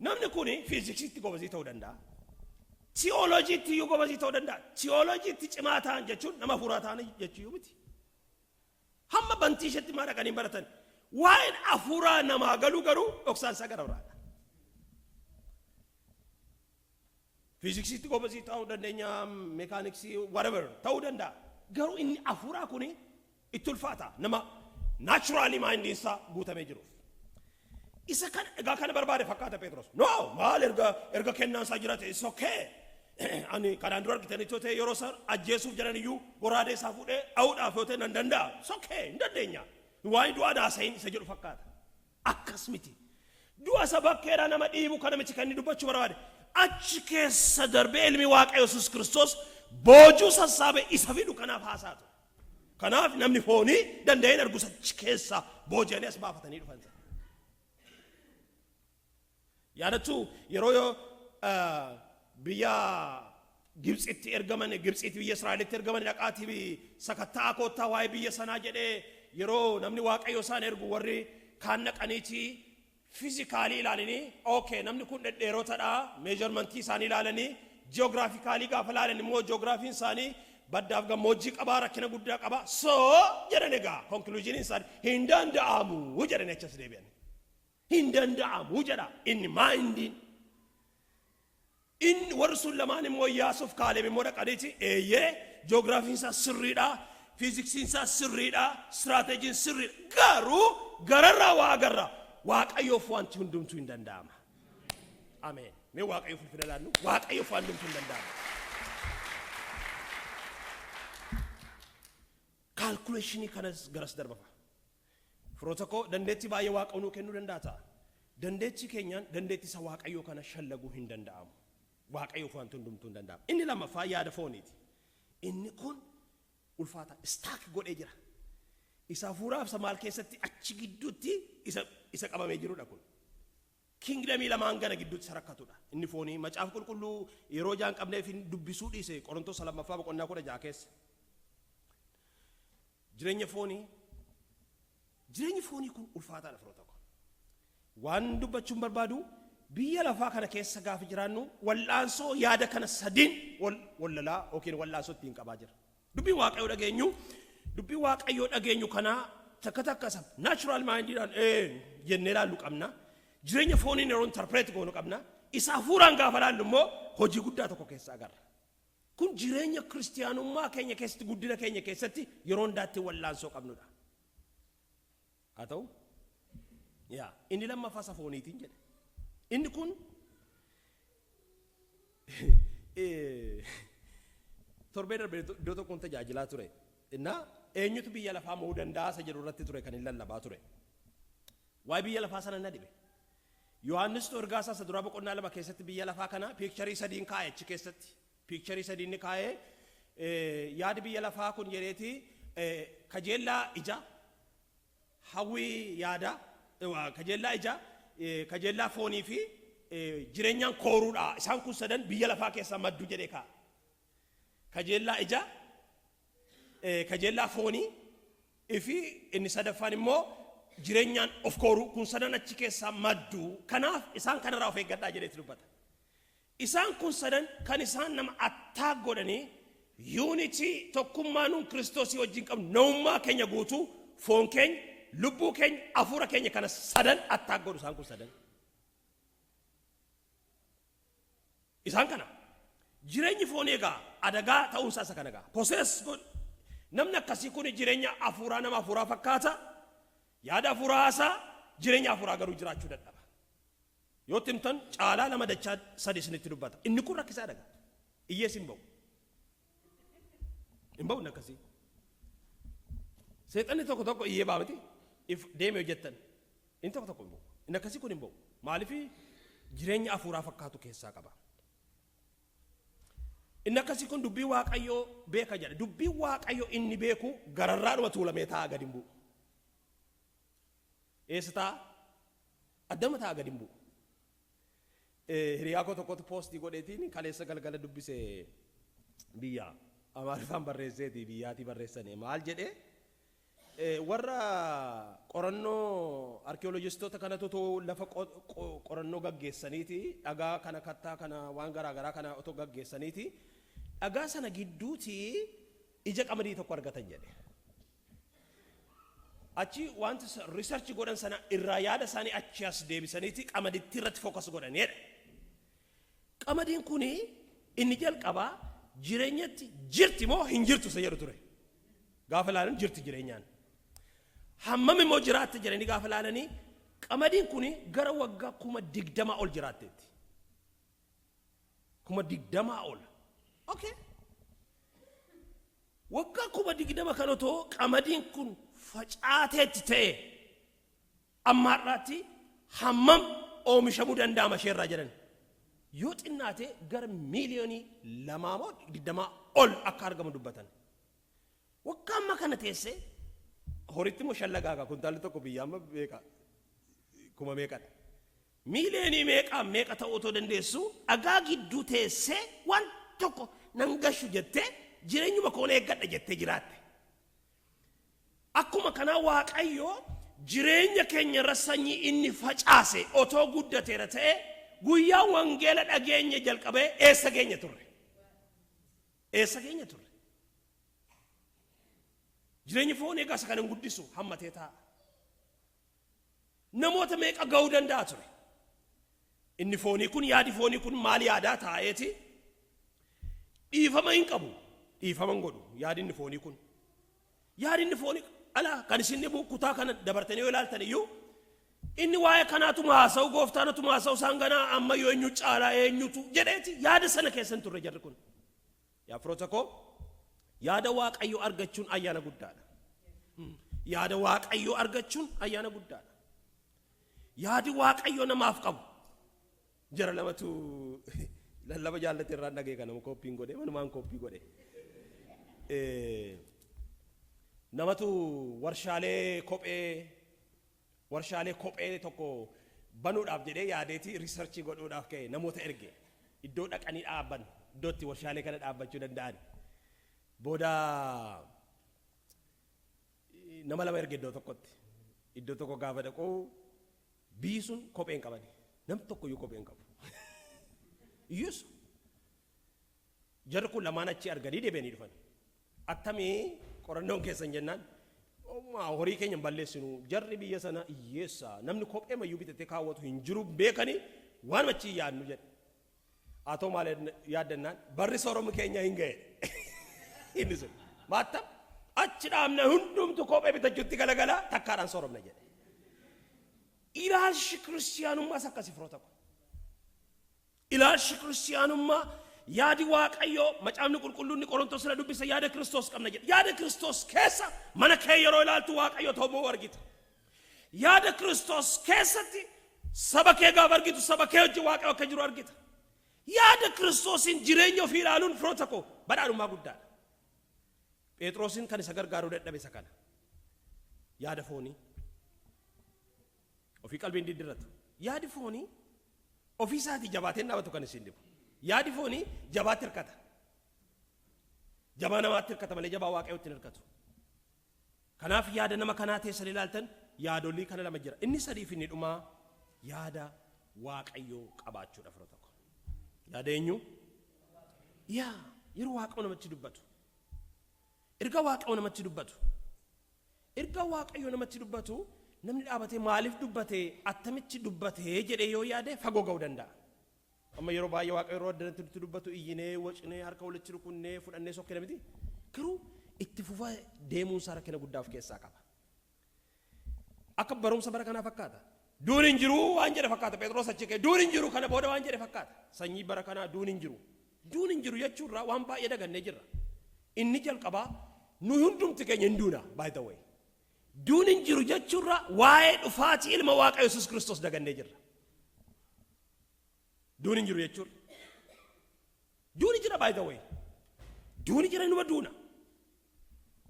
Namni kun fiiziksiitti gobazii ta'uu danda'a. Tiyooloojiitti iyyuu gobazii ta'uu danda'a. Tiyooloojiitti cimaa ta'an jechuun nama hafuuraa ta'an jechuu miti. Hamma bantii isheetti maa dhaqanii baratan. Waa'een hafuuraa namaa galuu garuu dhoksaan isaa gara biraadha. Fiiziksiitti gobazii ta'uu dandeenya, meekaaniksii, whatever ta'uu danda'a. Garuu inni hafuuraa kuni itti ulfaata nama naturally mindiin isaa guutamee jiruuf. Isa kana egaa kana barbaade fakkaata Phexros. No, maal, erga kennaan isaa jiraate, it's okay. Ani kanaan dura argitanii yoo ta'e, yeroo isaan ajjeesuuf jedhan iyyuu goraadee isaa fuudhee dha'uudhaaf yoo ta'e nan danda'a. It's okay, hin dandeenya. Waa'ee du'aa naasayin isa jedhu fakkaata. Akkas miti. Du'a isa bakkeedhaa nama dhiibu kana miti kan inni dubbachuu barbaade. Achi keessa darbee ilmi Waaqa Yesuus Kiristoos boojuu sassaabee isa fidu kanaaf haasaatu. Kanaaf namni foonii danda'een argu achi keessa booji'anii as baafatanii dhufan. Yaadattuu yeroo yoo biyya Gibxitti ergaman, Gibxitti biyya Israa'elitti ergaman, dhaqaatii sakatta'aa koottaa waa'ee biyya sanaa jedhee yeroo namni Waaqayyo isaan ergu, warri kaan dhaqaniitii physically ilaalanii, okay, namni kun dhedheerotadha, measurementii isaanii ilaalanii, geographically gaafa ilaalan immoo ji'oogiraafiin isaanii baddaaf gammoojjii qabaa, rakkina guddaa qaba, so jedhan. Egaa conclusioniin isaanii hin danda'amu jedhanii achas deebi'an. Hin danda'amu jedha inni mindiin. Inni warri sun lamaan immoo, Iyyaasuuf Kaaleb immoo, dhaqaniiti eeyyee, ji'oogiraafiin isaa sirriidha, fiiziksiin isaa sirriidha, istiraateejiin sirriidha, garuu gararraa waa agarra, Waaqayyoof wanti hundumtuu hin danda'ama. Ameen. Mee Waaqayyoof ulfina laannu. Waaqayyoof waan hundumtuu hin danda'ama. Calculationii kanas garas darbafa. Firoota koo, dandeettii baay'ee Waaqa nuu kennuu danda'a ta'a. Dandeettii keenyaan dandeettii isa Waaqayyoo kana shallaguu hin danda'amu. Waaqayyoof wanti hundumtuu hin danda'amu. Inni lammaffaa yaada fooniiti. Inni kun ulfaata stuck godhee jira. Isa hafuuraaf isa maal keessatti achi gidduutti isa qabamee jirudha kun. Kingdomii lamaan kana gidduutti isa rakkatudha. Inni foonii Macaafa Qulqulluu yeroo jaan qabneef hin dubbisuu dhiise, Qorontoos lammaffaa boqonnaa 16 keessa. Jireenya foonii, jireenyi foonii kun ulfaataadha, firoota koo. Waan dubbachuun barbaadu, biyya lafaa kana keessa gaafa jiraannu wal'aansoo yaada kana sadiin wallalaa yookiin wal'aansoo ittiin qabaa jira. Dubbiin Waaqayyoo dhageenyu, dubbii Waaqayyoo dhageenyu kanaa takka takka isa natural mindiidhaan ee jennee ilaallu qabna. Jireenya fooniin yeroo interpret goonu qabna. Isa hafuuraan gaafa ilaallu immoo hojii guddaa tokko keessa agarra. Kun jireenya kiristiyaanummaa keenya keessatti, guddina keenya keessatti yeroo hundaatti wal'aansoo qabnudha. Haa ta'u, yaa inni lammaffaa isa fooniitiin jedhe. Inni kun torbee darbe iddoo tokkoon tajaajilaa ture. Innaa eenyutu biyya lafaa mo'uu danda'a isa jedhu irratti ture kan hin lallabaa ture. Waa'ee biyya lafaa sana na dhibe. Yohaannis ergaa isaa isa duraa boqonnaa 2 keessatti biyya lafaa kana picturii sadiin kaa'e achi keessatti. Picturii sadiin ni kaa'ee, yaadi biyya lafaa kun jedheeti, kajeellaa ija, hawwii yaadaa, kajeellaa ija, kajeellaa foonii fi jireenyaan kooruudha. Isaan kun sadan biyya lafaa keessaa maddu jedhee kaa'a. Kajeellaa ija, kajeellaa foonii fi inni sadaffaan immoo jireenyaan of kooruu, kun sadan achi keessaa maddu. Kanaaf isaan kanarraa of eeggadhaa jedheeti dubbata. Isaan kun sadan kan isaan nama attack godhanii unity, tokkummaa nuun Kiristoosii wajjin qabnu, namummaa keenya guutuu, foon keenya, lubbuu keenya, hafuura keenya kana sadan attack godhu isaan kun sadan. Isaan kana. Jireenyi foonii egaa adagaa ta'uunsaa isa kana egaa. Possess godhu. Namni akkasii kun jireenya hafuuraa nama hafuuraa fakkaata. Yaada hafuuraa haasaa, jireenya hafuuraa garuu jiraachuu dadhaba. Yoo timtan caalaa lama dachaa sadi isinitti dubbata. Inni kun rakkisaa dhaga. Iyyees hin ba'u. Hin ba'u inni akkasii. Seexanni tokko tokko iyyee ba'a miti. If deeme hojjettan. Inni tokko tokko hin ba'u. Inni akkasii kun hin ba'u. Maaliif jireenya afuuraa fakkaatu keessaa qaba. Inni akkasii kun dubbii Waaqayyoo beeka jedha. Dubbii Waaqayyoo inni beeku gararraadhuma tuulamee taa'a gadi hin bu'u. Eessa taa'a? Addama taa'a gadi hin bu'u. Hiriyaa koo tokkotu poostii godheetiin kaleessa galgala dubbise biyya Amaariffaan barreesseeti biyyaatii barreessanii maal jedhee warra qorannoo arkiyoolojistoota kanatu otoo lafa qorannoo gaggeessaniiti dhagaa kana kattaa kana waan garaa garaa kana otoo gaggeessaniiti dhagaa sana gidduuti ija qamadii tokko argatan jedhe. Achi wanti research godhan sana irraa yaada isaanii achi as deebisaniiti qamaditti irratti focus godhan jedhe. Qamadiin kuni inni jalqabaa jireenyatti jirti moo hin jirtu isa jedhu ture. Gaafa ilaalan jirti jireenyaan. Hammam immoo jiraatte jedhanii gaafa ilaalanii qamadiin kuni gara waggaa 20,000 ol jiraatteetti. 20,000 ol. Okay. Waggaa 20,000 kan otoo qamadiin kun facaateetti ta'e amma har'aatti hammam oomishamuu danda'ama isheerraa jedhan. Yoo xinnaate gara miiliyoonii 2 moo 20 ol akka argamu dubbatan. Waggaa amma kana teessee horitti immoo shallagaagaa kuntaalli tokko biyya amma meeqa kuma meeqadha. Miiliyoonii meeqaa meeqa ta'uu otoo dandeessu dhagaa gidduu teessee waan tokko nan gashu jettee jireenyuma koon eeggadha jettee jiraatte. Akkuma kanaa Waaqayyo jireenya keenya irra sanyii inni facaase otoo guddateera ta'e guyyaa wangeela dhageenye jalqabee eessa keenya turre? Eessa keenya turre? Jireenyi foon egaa isa kana hin guddisu hammatee taa'a. Namoota meeqa ga'uu danda'a ture? Inni foonii kun yaadi foonii kun maal yaadaa taa'eeti? Dhiifama hin qabu. Dhiifama hin godhu yaadi inni foonii kun. Yaadi inni foonii alaa kan isin dhibu kutaa kana dabartanii yoo ilaaltan iyyuu inni waa'ee kanaatuma haasa'u gooftaanatuma haasa'u isaan ganaa amma yoo eenyu caalaa eenyutu jedheeti yaada sana keessa hin turre jarri kun. Yaa firoota koo, yaada Waaqayyoo argachuun ayyaana guddaadha. Yaada Waaqayyoo argachuun ayyaana guddaadha. Yaadi Waaqayyoo namaaf qabu. Jara lamatu lallaba jaallate irraan dhagee kana kooppiin godhe manumaan kooppii godhe. Namatu warshaalee kophee tokko banuudhaaf jedhee yaadeeti research godhuudhaaf ka'e namoota erge iddoo dhaqanii dhaabban iddoo itti warshaalee kana dhaabbachuu danda'an. Booda nama lama erge iddoo tokkotti. Iddoo tokko gaafa dhaqu biyyi sun kophee hin qaban. Nam tokko iyyuu kophee hin qabu. Iyyus jarri kun lamaan achi arganii deebi'anii dhufan. Attamii qorannoon keessan jennaan, horii keenya hin balleessinu, jarri biyya sana hiyyeessa, namni kophee mayyuu bitatee kaawwatu hin jiru beekanii waan achi yaadnu jedhe. Haa ta'u maal yaaddannaan barri sooromni keenya hin ga'e. Inni sun maattam achi dhaabna hundumtu kophee bitachuutti galagala takkaadhaan sooromna jedhe. Ilaalchi kiristiyaanummaas akkasii firoota ko. Ilaalchi kiristiyaanummaa yaadi Waaqayyoo macaafni qulqulluun Qorontos irra dubbisa yaada Kiristoos qabna jedha. Yaada Kiristoos keessa mana kee yeroo ilaaltu Waaqayyo ta'uu argita. Yaada Kiristoos keessatti saba kee gaafa argitu saba kee wajjin Waaqayyo akka jiru argita. Yaada Kiristoosiin jireenya ofii ilaaluun firoota koo badhaadhummaa guddaadha. Phexrosin kan isa gargaaruu dadhabe isa kana. Yaada foonii. Ofii qalbiin diddirratu. Yaadi foonii ofii isaatii jabaatee hin dhaabatu kan isin dhibu. Yaadi foonii jabaatti hirkata. Jabaa namaatti hirkata malee jabaa Waaqayyootti hin hirkatu. Kanaaf yaada nama kanaa teessan ilaaltan yaadolii kana lama jira. Inni sadiif inni dhumaa yaada Waaqayyoo qabaachuudha fira tokko. Yaada eenyu? Yaa yeroo Waaqayyo namatti dubbatu. Erga Waaqayyo namatti dubbatu. Erga Waaqayyo namatti dubbatu namni dhaabatee maaliif dubbate attamitti dubbate jedhee yoo yaade fagoo ga'uu danda'a. Amma yeroo baay'ee Waaqayyo yeroo addanatti nutti dubbatu iyyinee wacinee harka walitti rukunnee fudhannee sokkina miti. Garuu itti fufaa deemuun isaa rakkina guddaa of keessaa qaba. Akka barumsa bara kanaa fakkaata. Duun hin jiru waan jedhe fakkaata. Phexros achi ka'e duun hin jiru kana booda waan jedhe fakkaata. Sanyii bara kanaa duun hin jiru. Duun hin jiru jechuurraa waan baay'ee dagannee jirra. Inni jalqabaa, nu hundumti keenya hin duuna, by the way. Duun hin jiru jechuurra waa'ee dhufaatii ilma Waaqa Yesuus Kiristoos dagannee jirra. Duun hin jiru jechuudha. Duuni jira, by the way. Duuni jira, inuma duuna.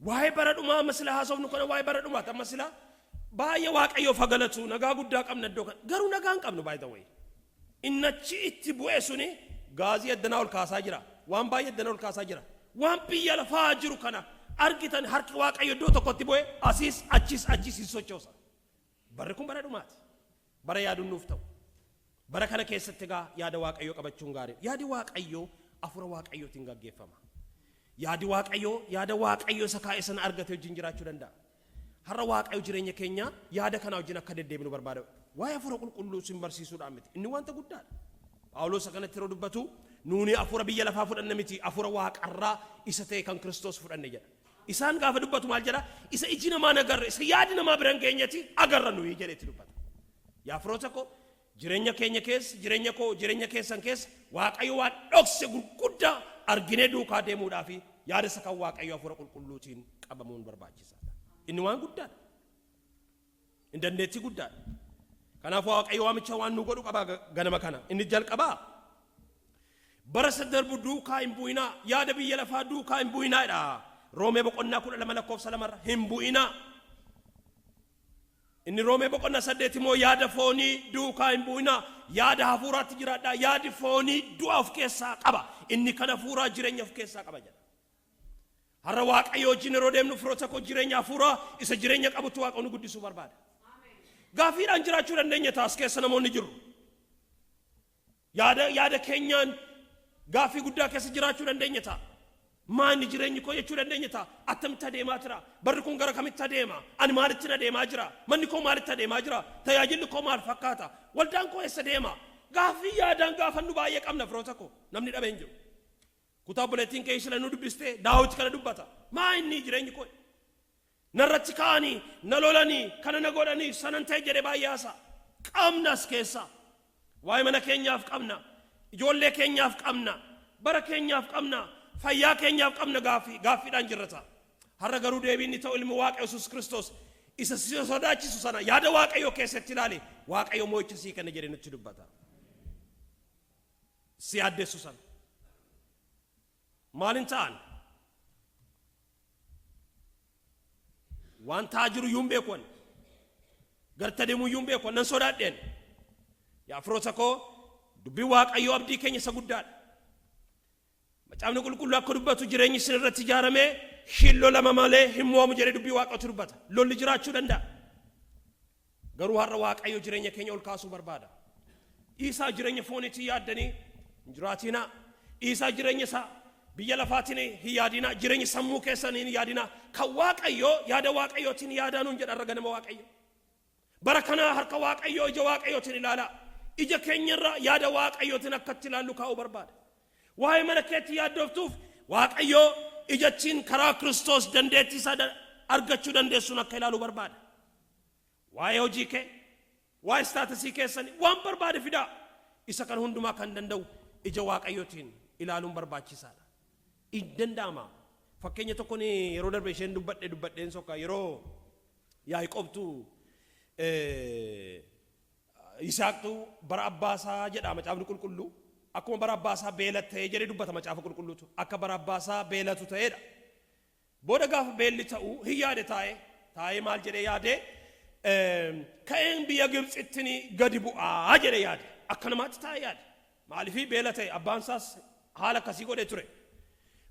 Waa'ee bara dhumaa amma sila haasofnu kana, waa'ee bara dhumaati. Amma sila baay'ee Waaqayyoof haa galatu, nagaa guddaa qabna iddoo kana. Garuu nagaa hin qabnu, by the way. Innachi itti bu'e suni gaazii addanaa ol kaasaa jira. Waan baay'ee addanaa ol kaasaa jira. Waan biyya lafaa jiru kana argitan, harki Waaqayyo iddoo tokkotti bu'e asiis achis achis hin sochoosa. Barri kun bara dhumaati. Bara yaaduun nuuf ta'u. Bara kana keessatti egaa yaada Waaqayyoo qabachuun gaarii. Yaadi Waaqayyoo hafuura Waaqayyootiin gaggeeffama. Yaadi Waaqayyoo yaada Waaqayyoo isa kaa'e sana argate wajjin jiraachuu danda'a. Har'a Waaqayyo jireenya keenya yaada kanaa wajjin akka deddeebinu barbaada. Waa'ee hafuura qulqulluu sin barsiisuudhaan miti. Inni wanta guddaadha. Phaawulos akkanatti yeroo dubbatu, "Nuuni hafuura biyya lafaa fudhanne miti, hafuura waaqarraa isa ta'e kan Kiristoos fudhanne" jedha. Isaan gaafa dubbatu maal jedha? Isa iji namaa hin agarre, isa yaadi namaa bira hin geenyeti agarra nuyi jedheetti dubbata. Yaa firoota koo, jireenya keenya keessa, jireenya koo, jireenya keessan keessa Waaqayyo waan dhokse gurguddaa arginee duukaa deemuudhaa fi yaada isa kan Waaqayyo hafuura qulqulluutiin qabamuun barbaachisaadha. Inni waan guddaadha. Inni dandeettii guddaadha. Kanaafuu Waaqayyo waamicha waan nu godhu qaba ganama kana. Inni jalqabaa, bara isa darbu duukaa hin bu'inaa, yaada biyya lafaa duukaa hin bu'inaadha. Roomee boqonnaa 12 lakkoofsa 2rra hin bu'inaa. Inni Roomee boqonnaa 8 immoo, yaada foonii duukaa hin bu'inaa, yaada hafuuraatti jiraadhaa, yaadi foonii du'a of keessaa qaba, inni kan hafuuraa jireenya of keessaa qaba jedha. Har'a Waaqayyo wajjin yeroo deemnu, firoota koo, jireenya hafuuraa isa jireenya qabutti Waaqa nu guddisuu barbaada. Gaafiidhaan jiraachuu dandeenya taas keessa namoonni jiru. Yaada keenyaan gaaffii guddaa keessa jiraachuu dandeenya ta'a. Maanni jireenyi koo jechuu dandeenya ta'a. Attamitti adeemaa jira? Barri kun gara kamitti adeema? Ani maalitti adeemaa jira? Manni koo maalitti adeemaa jira? Tajaajilli koo maal fakkaata? Waldaan koo eessa deema? Gaaffii yaadaan gaafannu baay'ee qabna, firoota koo. Namni dhabee hin jiru. Kutaa obboleettiin kee sila nu dubbistee Daawit kana dubbata. Maa inni jireenyi koo? Narratti ka'anii, na lolanii, kana na godhanii, sanan ta'e jedhee baay'ee haasa'a. Qabna as keessaa. Waa'ee mana keenyaaf qabna. Ijoollee keenyaaf qabna. Bara keenyaaf qabna. Fayyaa keenyaaf qabna gaaffii. Gaaffiidhaan jirra ta'a. Har'a garuu deebiin inni ta'u, ilmi Waaqa Yesuus Kiristoos isa si sodaachisu sana yaada Waaqayyoo keessatti ilaali. Waaqayyo mo'icha sii kenna jedhee nutti dubbata. Si yaaddeessu sana. Maalin ta'an? Waan ta'aa jiru iyyuu hin beeku ani. Garta deemuu iyyuu hin beeku, nan sodaadheen. Yaa firoota koo, dubbiin Waaqayyoo abdii keenya isa guddaadha. Macaafni qulqulluu akka dubbatu, jireenyi isin irratti ijaaramee hin lolama malee hin mo'amu jedhee dubbii Waaqayyootu dubbata. Lolli jiraachuu danda'a. Garuu har'a Waaqayyo jireenya keenya ol kaasuu barbaada. Dhiisaa, jireenya fooniitiin yaaddanii hin jiraatinaa. Dhiisaa, jireenya isaa biyya lafaatiin hin yaadinaa. Jireenya sammuu keessanii hin yaadinaa. Kan Waaqayyoo yaada Waaqayyootiin yaadaa nuun jedha har'a ganama Waaqayyo. Bara kana harka Waaqayyoo ija Waaqayyootiin ilaalaa. Ija keenyarra yaada Waaqayyootiin akka itti ilaallu kaa'uu barbaada. Waa'ee mana keetti yaaddoftuuf, Waaqayyoo ijattiin karaa Kiristoos dandeettii isaa argachuu dandeessuun akka ilaaluu barbaada. Waa'ee hojii kee, waa'ee status keessanii, waan barbaade fidaa. Isa kan hundumaa kan danda'u ija Waaqayyootiin ilaaluun barbaachisaadha. Hin danda'ama. Fakkeenya tokkoon yeroo darbe isheen dubbadhe dubbadheen sokka, yeroo Yaaqoobtu Yisaaqtu bara abbaasaa jedha macaafni qulqulluu. Akkuma bara abbaasaa beela ta'ee jedhee dubbata macaafa qulqulluutu. Akka bara abbaasaa beelatu ta'eedha. Booda gaafa beelli ta'u hin yaade, taa'ee taa'ee maal jedhee yaade? Ka'een biyya Gibxittiin gadi bu'aa jedhee yaade. Akka namaatti taa'ee yaade. Maaliifii beela ta'e, abbaan isaas haala akkasii godhee ture.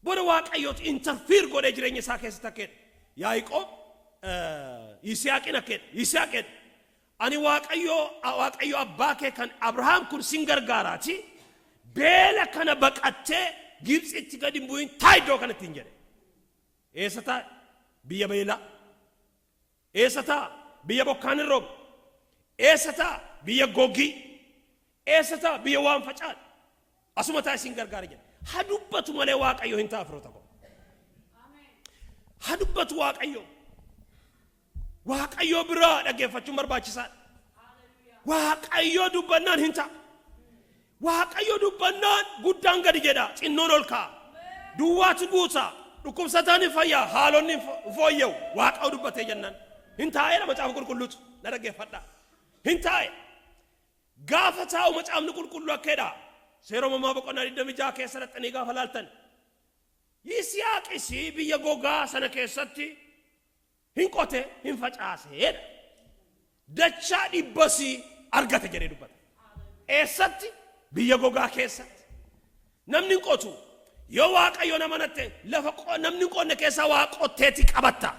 Booda Waaqayyootu interfere godhee jireenya isaa keessatti akkeedha. Yaaqoob Yisihaaqin akkeedha. Yisihaaqedha. Ani Waaqayyo, Waaqayyo abbaa kee kan Abrahaam kun sin gargaaraati. Beela kana baqattee Gibxitti gadi hin bu'in, taa iddoo kanatti hin jedhe. Eessa taa'e? Biyya beelaa. Eessa taa'a? Biyya bokkaan hin roobne. Eessa taa'a? Biyya gogii. Eessa taa'a? Biyya waan facaan. Asuma taa'e, sin gargaara jedhe. Ha dubbatu malee Waaqayyo hin ta'a, firoota koo. Ha dubbatu Waaqayyo. Waaqayyo biraa dhaggeeffachuun barbaachisaadha. Waaqayyo dubbannaan hin ta'a. Waaqayyo dubbannaan guddaan gadi jedha, xinnoon ol ka'a. Duwwaatu guuta. Dhukkubsataan hin fayyaa, haalonni hin fooyya'u. Waaqayyo dubbatee jennaan hin taa'eedha. Macaafa qulqulluutu na dhaggeeffadha. Hin taa'e. Gaafa taa'u Macaafni Qulqulluu akka jedha, Seera Uumamaa boqonnaa 26 keessa dhaqxanii gaafa laaltan, Yisihaaqis biyya gogaa sana keessatti hin qote, hin facaaseedha. Dachaa dhibbasii argate jedhee dubbata. Eessatti? Biyya gogaa keessatti. Namni hin qotu. Yoo Waaqayyoon amanatte, lafa namni hin qonne keessaa waa qotteeti qabatta.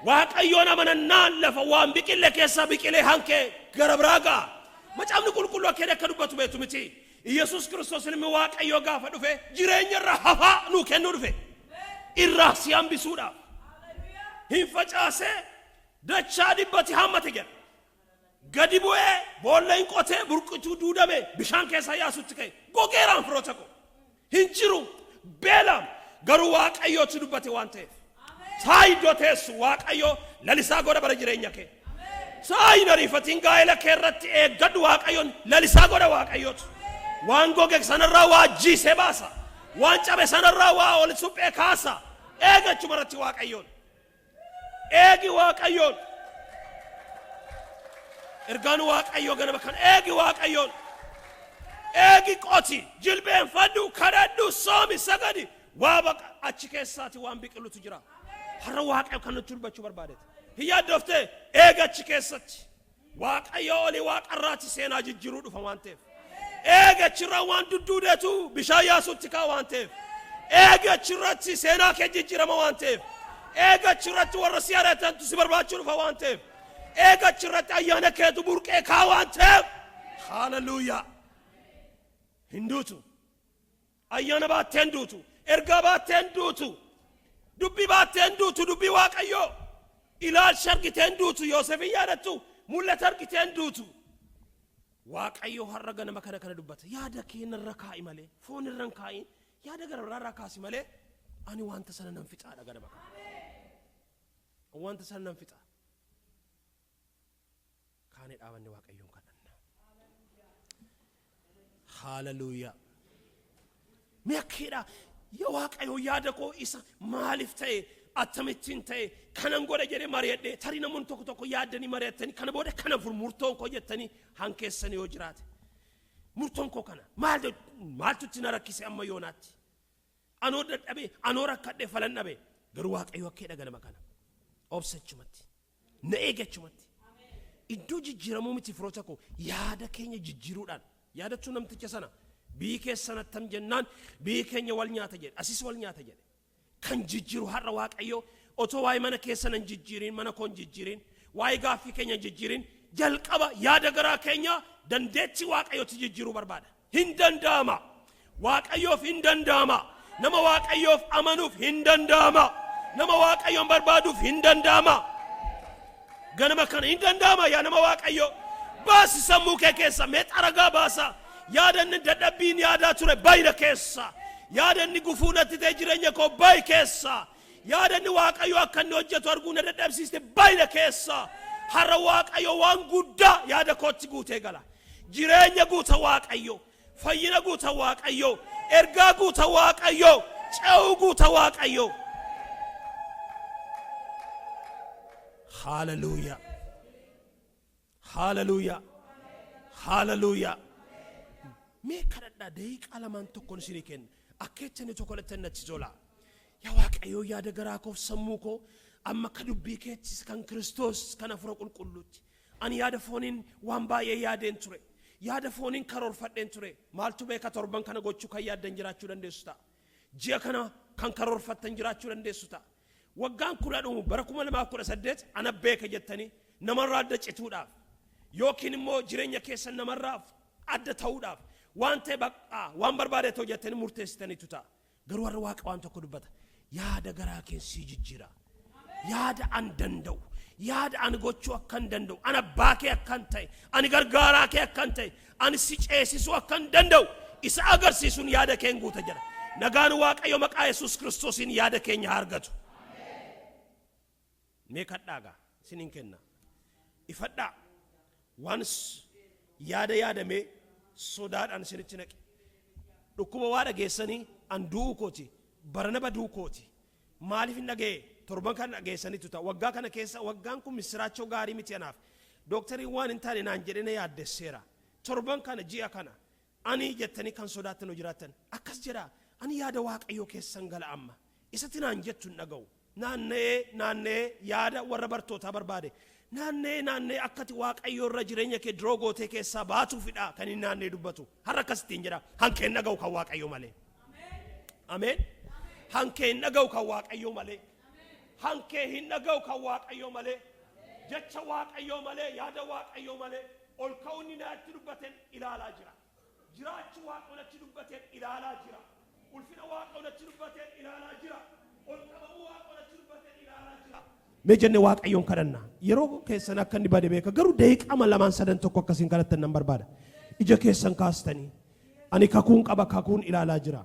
Waaqayyoon amanannaan lafa waan biqille keessaa biqilee hankee gara biraa ga'a. Macaafni Qulqulluu akka jedhe akka dubbatu beektu miti? Yesuus Kiristoos ilmi Waaqayyoo gaafa dhufe jireenya irra hafaa nuu kennuu dhufe. Irraa si hambisuudhaaf. Hin facaasee dachaa dhibbati hammate jedha. Gadi bu'ee boolla hin qotee, burqituu duudame bishaan keessaa yaasutti ka'e. Gogeeraan, firoota koo. Hin jiru, beelaam, garuu Waaqayyootti dubbate waan ta'eef. Saa iddoo teessu Waaqayyoo lalisaa godha bara jireenya kee. Saa hin ariifatiin, gaa'ela kee irratti eeggadhu, Waaqayyoon lalisaa godha Waaqayyootu. Waan goge sanarraa waa jiisee baasa. Waan cabe sanarraa waa ol suphee kaasa. Eegachuma irratti Waaqayyoon. Eegi Waaqayyoon. Ergaan Waaqayyoo ganama kan eegi Waaqayyoon. Eegi, qoti, jilbeenfadhu, kadhadhu, soomi, sagadi. Waa baqa achi keessaati waan biqilutu jira. Har'a Waaqayyo kan nutti dubbachuu barbaadeeti. Hin yaaddoftee, eegi achi keessatti. Waaqayyo olii waaqarraati seenaa jijjiiruu dhufa waan ta'eef. Eegi, achirraa waan dudduudeetu bishaan yaasutti ka'a waan ta'eef. Eegi, achirratti seenaa kee jijjiirama waan ta'eef. Eegi, achirratti warra si ari'atantu si barbaachuu dhufa waan ta'eef. Eegi, achirratti ayyaana keetu burqee ka'a waan ta'eef. Haaleluyyaa. Hin duutu. Ayyaana baatteen duutu. Ergaa baatteen duutu. Dubbii baatteen duutu. Dubbii Waaqayyoo. Ilaalcha argiteen duutu. Yoosefin yaadattu. Mul'ata argiteen duutu. Waaqayyo har'a ganama kana kana dubbata. Yaada kee narra kaa'i malee, foon irra hin kaa'iin, yaada gara biraa irraa kaasi malee, ani wanta sana nan fixaadha ganama kana. Wanta sana nan fixa. Kaanee dhaabanne Waaqayyoon kadhanna. Haaleluyyaa. Mee akkeedha yaa Waaqayyo, yaada koo isa maaliif ta'e, akkamittiin ta'e, kanan godha jedhee mari'adhe, tarii namoonni tokko tokko yaaddanii mari'attanii kana booda kana murtoon koo jettanii hankeessanii yoo jiraate, murtoon koo kana, maal maaltu itti na rakkise amma yoonaatti, anoo dadhabee, anoo rakkadhee falan dhabe, garuu Waaqayyo akkeedha ganama kana obsachumatti na eegachumatti iddoo jijjiiramuu miti, firoota koo, yaada keenya jijjiiruudhaan. Yaadachuu namticha sana, biyyi keessan attam jennaan, biyyi keenya wal nyaata jedhe, asis wal nyaata jedhe. Kan jijjiiru har'a Waaqayyo otoo waa'ee mana keessan hin jijjiirin, mana koo hin jijjiirin, waa'ee gaaffii keenya hin jijjiirin, jalqaba yaada garaa keenya dandeettii Waaqayyotti jijjiiruu barbaada. Hin danda'ama. Waaqayyoof hin danda'ama. Nama Waaqayyoof amanuuf hin danda'ama. Nama Waaqayyoon barbaaduuf hin danda'ama. Ganama kana hin danda'ama. Yaa nama Waaqayyo, baasi sammuu kee keessa, mee xaragaa baasa. Yaadanni dadhabbiin yaadaa ture bayna keessa. Yaadanni gufuu natti ta'e jireenya koo bayi keessa. Yaadanni Waaqayyo akka inni hojjetu arguu na dadhabsiiste bayna keessa. Har'a Waaqayyo waan guddaa yaada kootti guutee gala. Jireenya guuta Waaqayyo, fayyina guuta Waaqayyo, ergaa guuta Waaqayyo, ce'uu guuta Waaqayyo. Haaleluyyaa, haaleluyyaa, haaleluyyaa. Mee kadhadhaa, daqiiqaa lamaan tokkoon isinii kenna. Akka jettanii tokko kadhattan natti tola. Yaa Waaqayyo, yaada garaa koof sammuu koo amma akka dubbii keettis kan Kiristoos kan Hafuura Qulqulluutti. Ani yaada fooniin waan baay'ee yaadeen ture. Yaada fooniin karoorfadheen ture. Maaltu beeka, torban kana gochuu kan yaaddan jiraachuu dandeessu ta'a. Ji'a kana kan karoorfattan jiraachuu dandeessu ta'a. Waggaan kun dhumu bara 2018 ana beeka jettanii namarraa adda cituudhaaf yookiin immoo jireenya keessan namarraa adda ta'uudhaaf waan ta'e baqqaa waan barbaade ta'u jettanii murteessitaniitu ta'a. Garuu har'a Waaqa waan tokko dubbata. Yaada garaa keessii jijjiira. Yaada an danda'u. Yaada ani gochuu akkan danda'u. Ani abbaa kee akkan ta'e. Ani gargaaraa kee akkan ta'e. Ani si ceesisuu akkan danda'u. Isa agarsiisuun yaada keen guuta jedha. Nagaan Waaqayyo maqaa Yesuus Kiristoosiin yaada keenya haa argatu. Mee kadhaagaa isiniin kenna. Ifadhaa. Waan yaada yaadamee sodaadhaan isinitti naqe. Dhukkuba waa dhageessanii an du'uu kooti. Barana baduu kooti. Maaliif hin dhaga'e? Torban kana dhageessanitu ta'a. Waggaa kana keessa waggaan kun misiraachoo gaarii miti anaaf. Dooktariin waan hin taane naan jedhee na yaaddesseera. Torban kana, ji'a kana ani jettanii kan sodaattan yoo jiraattan, akkas jedhaa: ani yaada Waaqayyoo keessan gala amma. Isatti naan jettu hin dhaga'u. Naanna'ee naanna'ee yaada warra bartootaa barbaade. Naanna'ee naanna'ee akkati Waaqayyoo irra jireenya kee diroo gootee keessaa baatuufidha kan inni naanna'ee dubbatu. Har'a akkasittiin jedha: hankee hin dhaga'u kan Waaqayyoo malee. Ameen. Hankee hin dhaga'u kan Waaqayyoo malee. Hankee hin dhaga'u kan Waaqayyoo malee. Jecha Waaqayyoo malee, yaada Waaqayyoo malee, ol ka'uun inni natti dubbateen ilaalaa jira. Jiraachuu Waaqayyoo natti dubbateen ilaalaa jira. Ulfina Waaqayyoo natti dubbateen ilaalaa jira. Ol qabamuu Waaqayyoo natti dubbateen ilaalaa jira. Mee jenne Waaqayyoon kadhanna. Yeroo keessan akka inni bade beeka. Garuu daqiiqama lamaan sadan tokko akkasiin kadhattan nan barbaada. Ija keessan kaastanii. Ani kakuun qaba, kakuun ilaalaa jira.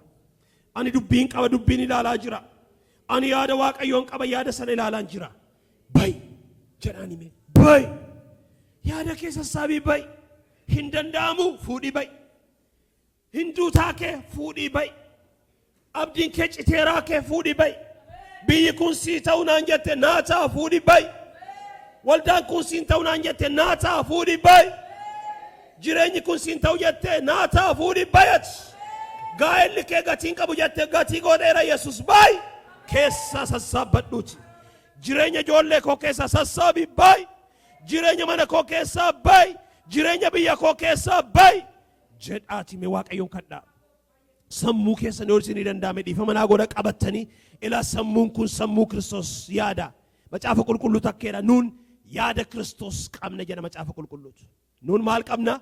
Ani dubbiin qaba, dubbiin ilaalaa jira. Ani yaada Waaqayyoon qaba, yaada sana ilaalaan jira. Bay jedhaan hime. Bay. Yaada kee sassaabii bay. Hin danda'amu, fuudhii bay. Hin duutaa kee fuudhii bay. Abdiin kee citeeraa kee fuudhii bay. Biyyi kun sii ta'u naan jette, naa ta'a, fuudhii bay. Waldaan kun siin ta'u naan jette, naa ta'a, fuudhii bay. Jireenyi kun siin ta'u jette, naa ta'a, fuudhii bayat. Gaa'elli kee gatiin qabu jette, gatii godheera Yesus, bay. Keessaa sassaabbadhuuti. Jireenya ijoollee koo keessaa sassaabii bay. Jireenya mana koo keessaa bay. Jireenya biyya koo keessaa bay. Jedhaati mee Waaqayyoon kadhaa. Sammuu keessan yoo isinii danda'ame, dhiifama naa godha, qabattanii ilaa, sammuun kun sammuu Kiristoos yaada. Macaafa Qulqulluu takkeedha. Nuun yaada Kiristoos qabna jedha Macaafa Qulqulluutu. Nuun maal qabna?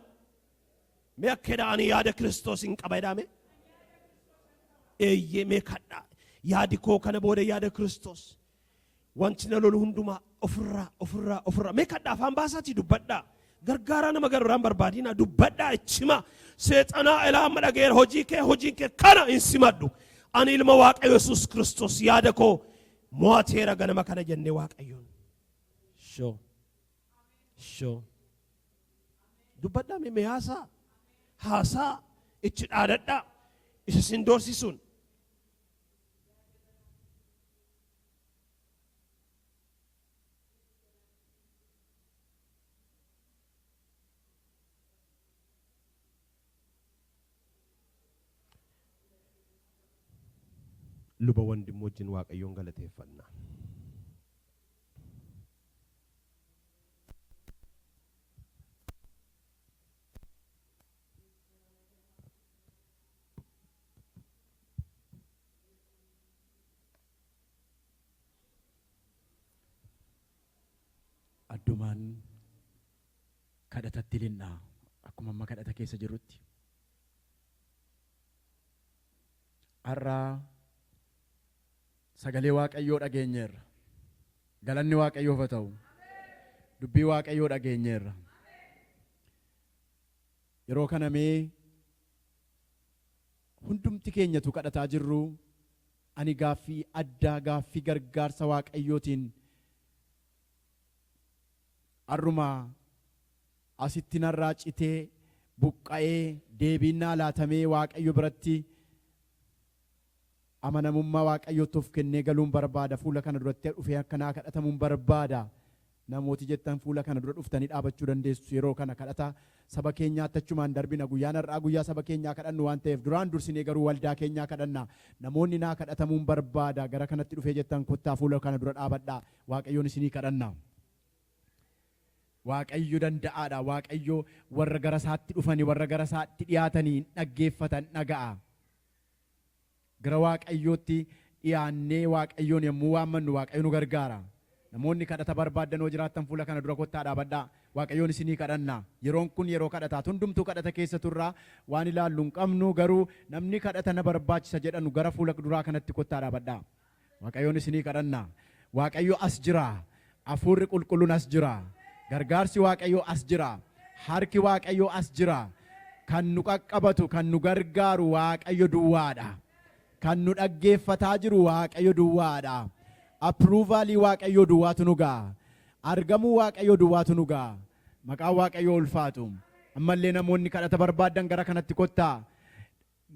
Mee akkeedha, ani yaada Kiristoos hin qaba jedhame. Eeyyee, mee kadhaa. Yaadi koo kana booda yaada Kiristoos. Wanti na lolu hundumaa ofirraa, ofirraa, ofirraa. Mee kadhaa, afaan baasaatii dubbadhaa. Gargaaraa nama gararraan barbaadina, dubbadhaa, ichima. Seexanaa, ilaa, amma dhageera, hojii kee, hojiin kee kana hin simadhu. Ani ilma Waaqayyo Yesuus Kiristoos, yaada koo mo'ateera ganama kana jennee Waaqayyoon. Shoo. Shoo. Dubbadhaa, mee haasaa. Haasaa itti dhaadadhaa. Isa sin doorsisuun. Luba Wandimmoo wajjin Waaqayyoon galateeffanna. Addumaan kadhatatti linnaa akkuma amma kadhata keessa jirrutti. Har'a sagalee Waaqayyoo dhageenyeerra. Galanni Waaqayyoof haa ta'u. Dubbii Waaqayyoo dhageenyeerra. Yeroo kana mee hundumti keenyatu kadhataa jirru, ani gaaffii addaa, gaaffii gargaarsa Waaqayyootiin har'uma asitti narraa citee buqqa'ee deebiin naa laatamee Waaqayyo biratti amanamummaa Waaqayyootti of kennee galuun barbaada, fuula kana duratti dhufee akka naa kadhatamuun barbaada namooti jettan, fuula kana dura dhuftanii dhaabachuu dandeessu. Yeroo kana kadhata saba keenyaatti achumaan darbina. Guyyaan har'aa guyyaa saba keenyaa kadhannu waan ta'eef, duraan dursinee garuu waldaa keenyaa kadhanna. Namoonni naa kadhatamuun barbaada gara kanatti dhufee jettan, kottaa fuula kana dura dhaabadhaa, Waaqayyoon isinii kadhanna. Waaqayyo danda'aadha. Waaqayyo warra gara isaatti dhufanii, warra gara isaatti dhiyaatanii dhaggeeffatan, dhaga'a. Gara Waaqayyootti dhiyaannee Waaqayyoon yommuu waammannu, Waaqayyo nu gargaara. Namoonni kadhata barbaaddan yoo jiraattan, fuula kana dura kottaa dhaabadhaa. Waaqayyoon isinii kadhanna. Yeroon kun yeroo kadhataatu, hundumtuu kadhata keessa turraa waan ilaallu hin qabnu, garuu namni kadhata na barbaachisa jedhanu gara fuula duraa kanatti kottaa dhaabadhaa. Waaqayyoon isinii kadhanna. Waaqayyo as jira. Hafuurri Qulqulluun as jira. Gargaarsi Waaqayyoo as jira. Harki Waaqayyoo as jira. Kan nu qaqqabatu, kan nu gargaaru Waaqayyo duwwaadha. Kan nu dhaggeeffataa jiru Waaqayyo duwwaadha. Approvalii Waaqayyoo duwwaatu nu ga'a. Argamuu Waaqayyoo duwwaatu nu ga'a. Maqaan Waaqayyoo ulfaatu. Ammallee namoonni kadhata barbaaddan gara kanatti kottaa.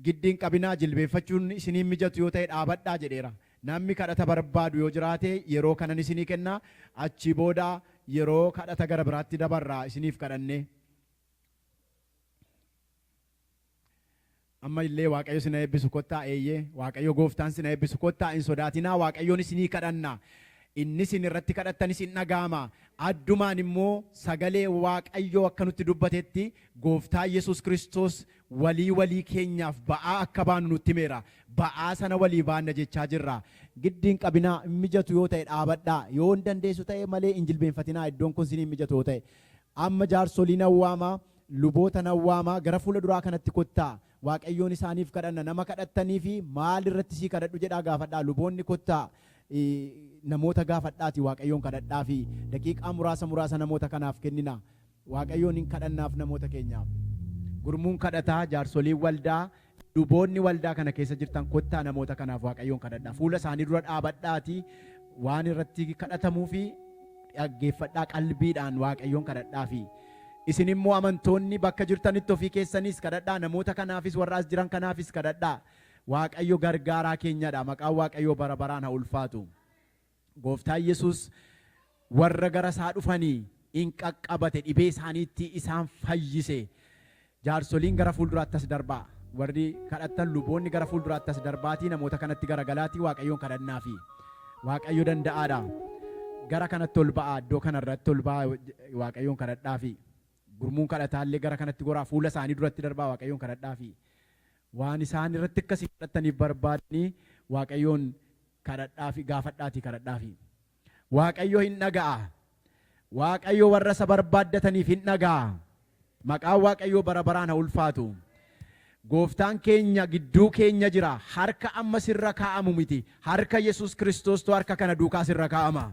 Giddiin qabinaa, jilbeeffachuun isiniin mijatu yoo ta'e dhaabadhaa jedheera. Namni kadhata barbaadu yoo jiraate yeroo kanan isinii kenna. Achi booda yeroo kadhata gara biraatti dabarraa isiniif kadhanne. Amma illee Waaqayyo sina eebbisu, kottaa. Eeyyee, Waaqayyo gooftaan sina eebbisu, kottaa. Hin sodaatinaa, Waaqayyoon isinii kadhanna. Inni isin irratti kadhattanis hin dhaga'ama. Addumaan immoo sagalee Waaqayyoo akka nutti dubbatetti gooftaa Yesuus Kiristoos walii walii keenyaaf ba'aa akka baanu nutti himeera. Ba'aa sana walii baanna jechaa jirra. Giddiin qabinaa, hin mijatu yoo ta'e dhaabadhaa. Yoo hin dandeessu ta'e malee hin jilbeenfatinaa, iddoon kun isinii hin mijatu yoo ta'e. Amma jaarsolii nan waama, luboota nan waama, gara fuula duraa kanatti kottaa. Waaqayyoon isaaniif kadhanna. Nama kadhattanii fi maal irratti sii kadhadhu jedhaa gaafadhaa. Luboonni kottaa, namoota gaafadhaati Waaqayyoon kadhadhaa fi daqiiqaa muraasa muraasa namoota kanaaf kennina. Waaqayyoon hin kadhannaaf namoota keenyaaf. Gurmuun kadhataa, jaarsoliin waldaa, luboonni waldaa kana keessa jirtan kottaa, namoota kanaaf Waaqayyoon kadhadhaa. Fuula isaanii dura dhaabadhaati waan irratti kadhatamuu fi dhaggeeffadhaa, qalbiidhaan Waaqayyoon kadhadhaa fi isin immoo amantoonni bakka jirtanitti ofii keessanis kadhadhaa, namoota kanaafis, warra as jiran kanaafis kadhadhaa. Waaqayyo gargaaraa keenyadha. Maqaan Waaqayyoo bara baraan haa ulfaatu. Gooftaan Yesuus warra gara isaa dhufanii in qaqqabate, dhibee isaaniitti isaan fayyise. Jaarsoliin gara fuulduraatti as darbaa. Warri kadhattan luboonni gara fuulduraatti as darbaatii namoota kanatti garagalaatii Waaqayyoon kadhannaafi. Waaqayyo danda'aadha. Gara kanatti ol ba'aa, iddoo kanarratti ol ba'aa, Waaqayyoon kadhadhaafi. Gurmuun kadhataallee gara kanatti goraa, fuula isaanii duratti darbaa, Waaqayyoon kadhadhaafi. Waan isaan irratti akkasii kadhattaniif barbaadanii Waaqayyoon kadhadhaafi, gaafadhaatii kadhadhaafi. Waaqayyo hin dhaga'a. Waaqayyo warra isa barbaaddataniif hin dhaga'a. Maqaan Waaqayyoo bara baraan haa ulfaatu. Gooftaan keenya gidduu keenya jira. Harka amma sirra kaa'amu miti. Harka Yesuus Kiristoostu harka kana duukaa sirra kaa'ama.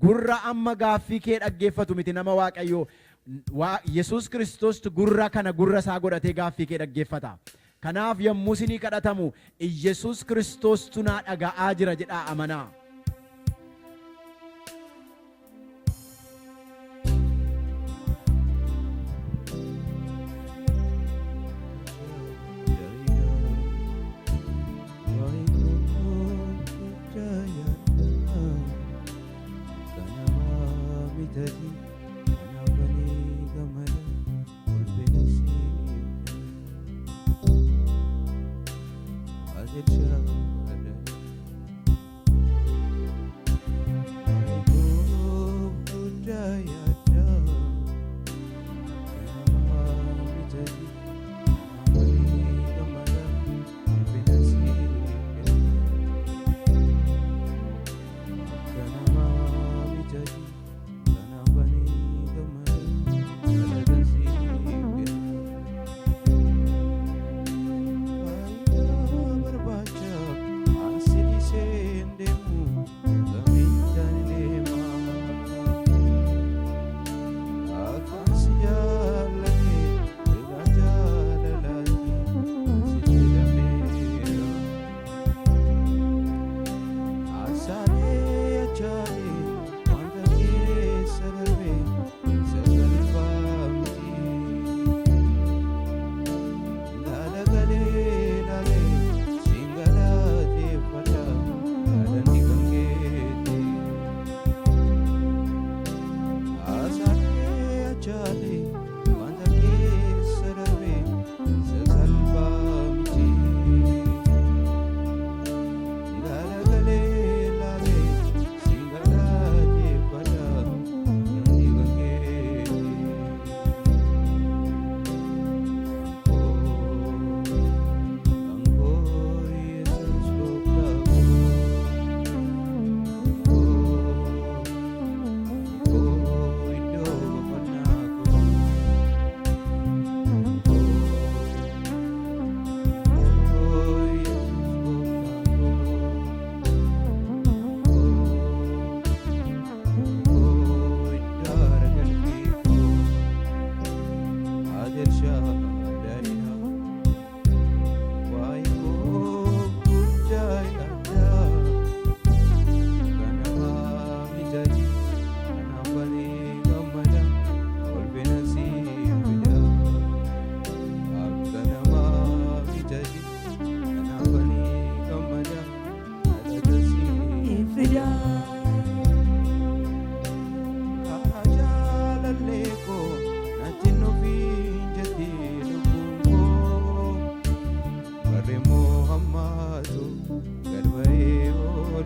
Gurra amma gaaffii kee dhaggeeffatu miti, nama Waaqayyoo. Yesuus Kiristoostu gurra kana gurra isaa godhatee gaaffii kee dhaggeeffata. Kanaaf yommuu isinii kadhatamu Yesuus Kiristoostu naa dhaga'aa jira jedhaa amanaa.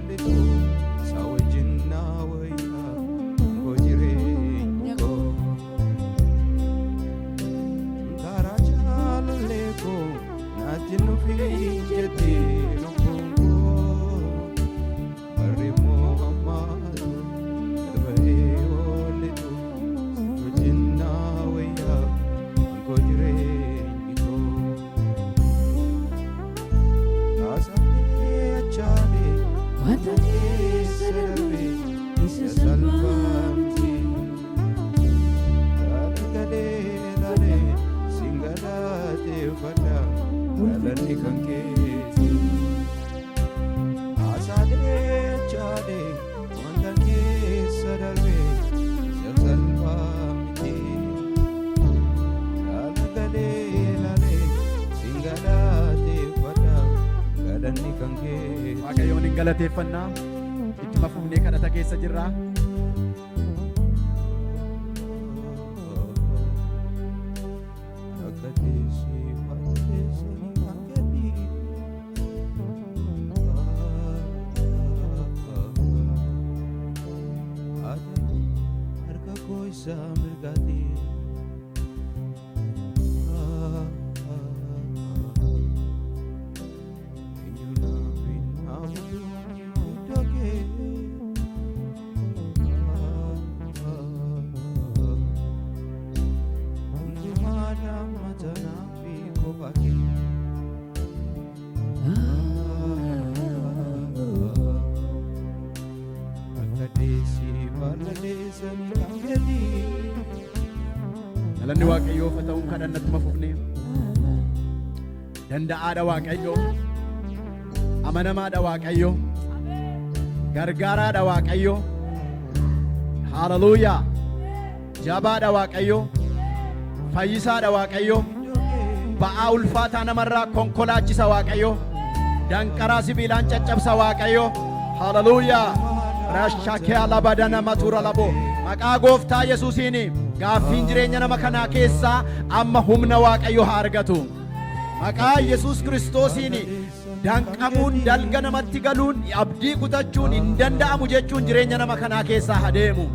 oollitu isa wajjin naa wayyaa koo jireenya koo. Karaa jaalallee koo naatti nufi jetti lubbuun koo. Barri immoo ammaatu darbee oollitu si wajjin naa wayyaa koo jireenyi koo. Haasa'ee achaalee Wanta keessa darbee isa isa salphaa salphaa miti. miti. Galagalee laalee siin galateeffadha galanni kan keeti. Haasaalee achaalee wanta keessa darbee isa salphaa miti. Galagalee laalee siin galateeffadha galanni kan keeti. Waaqayyoon hin galateeffannaa. Ittuma fufnee kadhata keessa jirra. Hundumaa matanaa fi kophaa kee. Akka deessi baala deessanii kan galii. Galanni Waaqayyoof haa ta'uun kadhannatuma fufnee. Danda'aadha Waaqayyo. Amanamaadha Waaqayyo. Gargaaraadha Waaqayyo. Haleluuyaa. Jabaadha Waaqayyo. Fayyisaadha Waaqayyo. Ba'aa ulfaataa namarraa konkolaachisa Waaqayyo. Danqaraa sibiilaan caccabsa Waaqayyo. Haleluuyaa. Rashakee alabadana matura labo. Maqaa gooftaa Yesuusiin gaaffiin jireenya nama kanaa keessaa amma humna Waaqayyo haa argatu. Maqaa Yesuus Kiristoosiin danqamuun, dalga namatti galuun, abdii kutachuun, hin danda'amu jechuun jireenya nama kanaa keessaa haa deemu.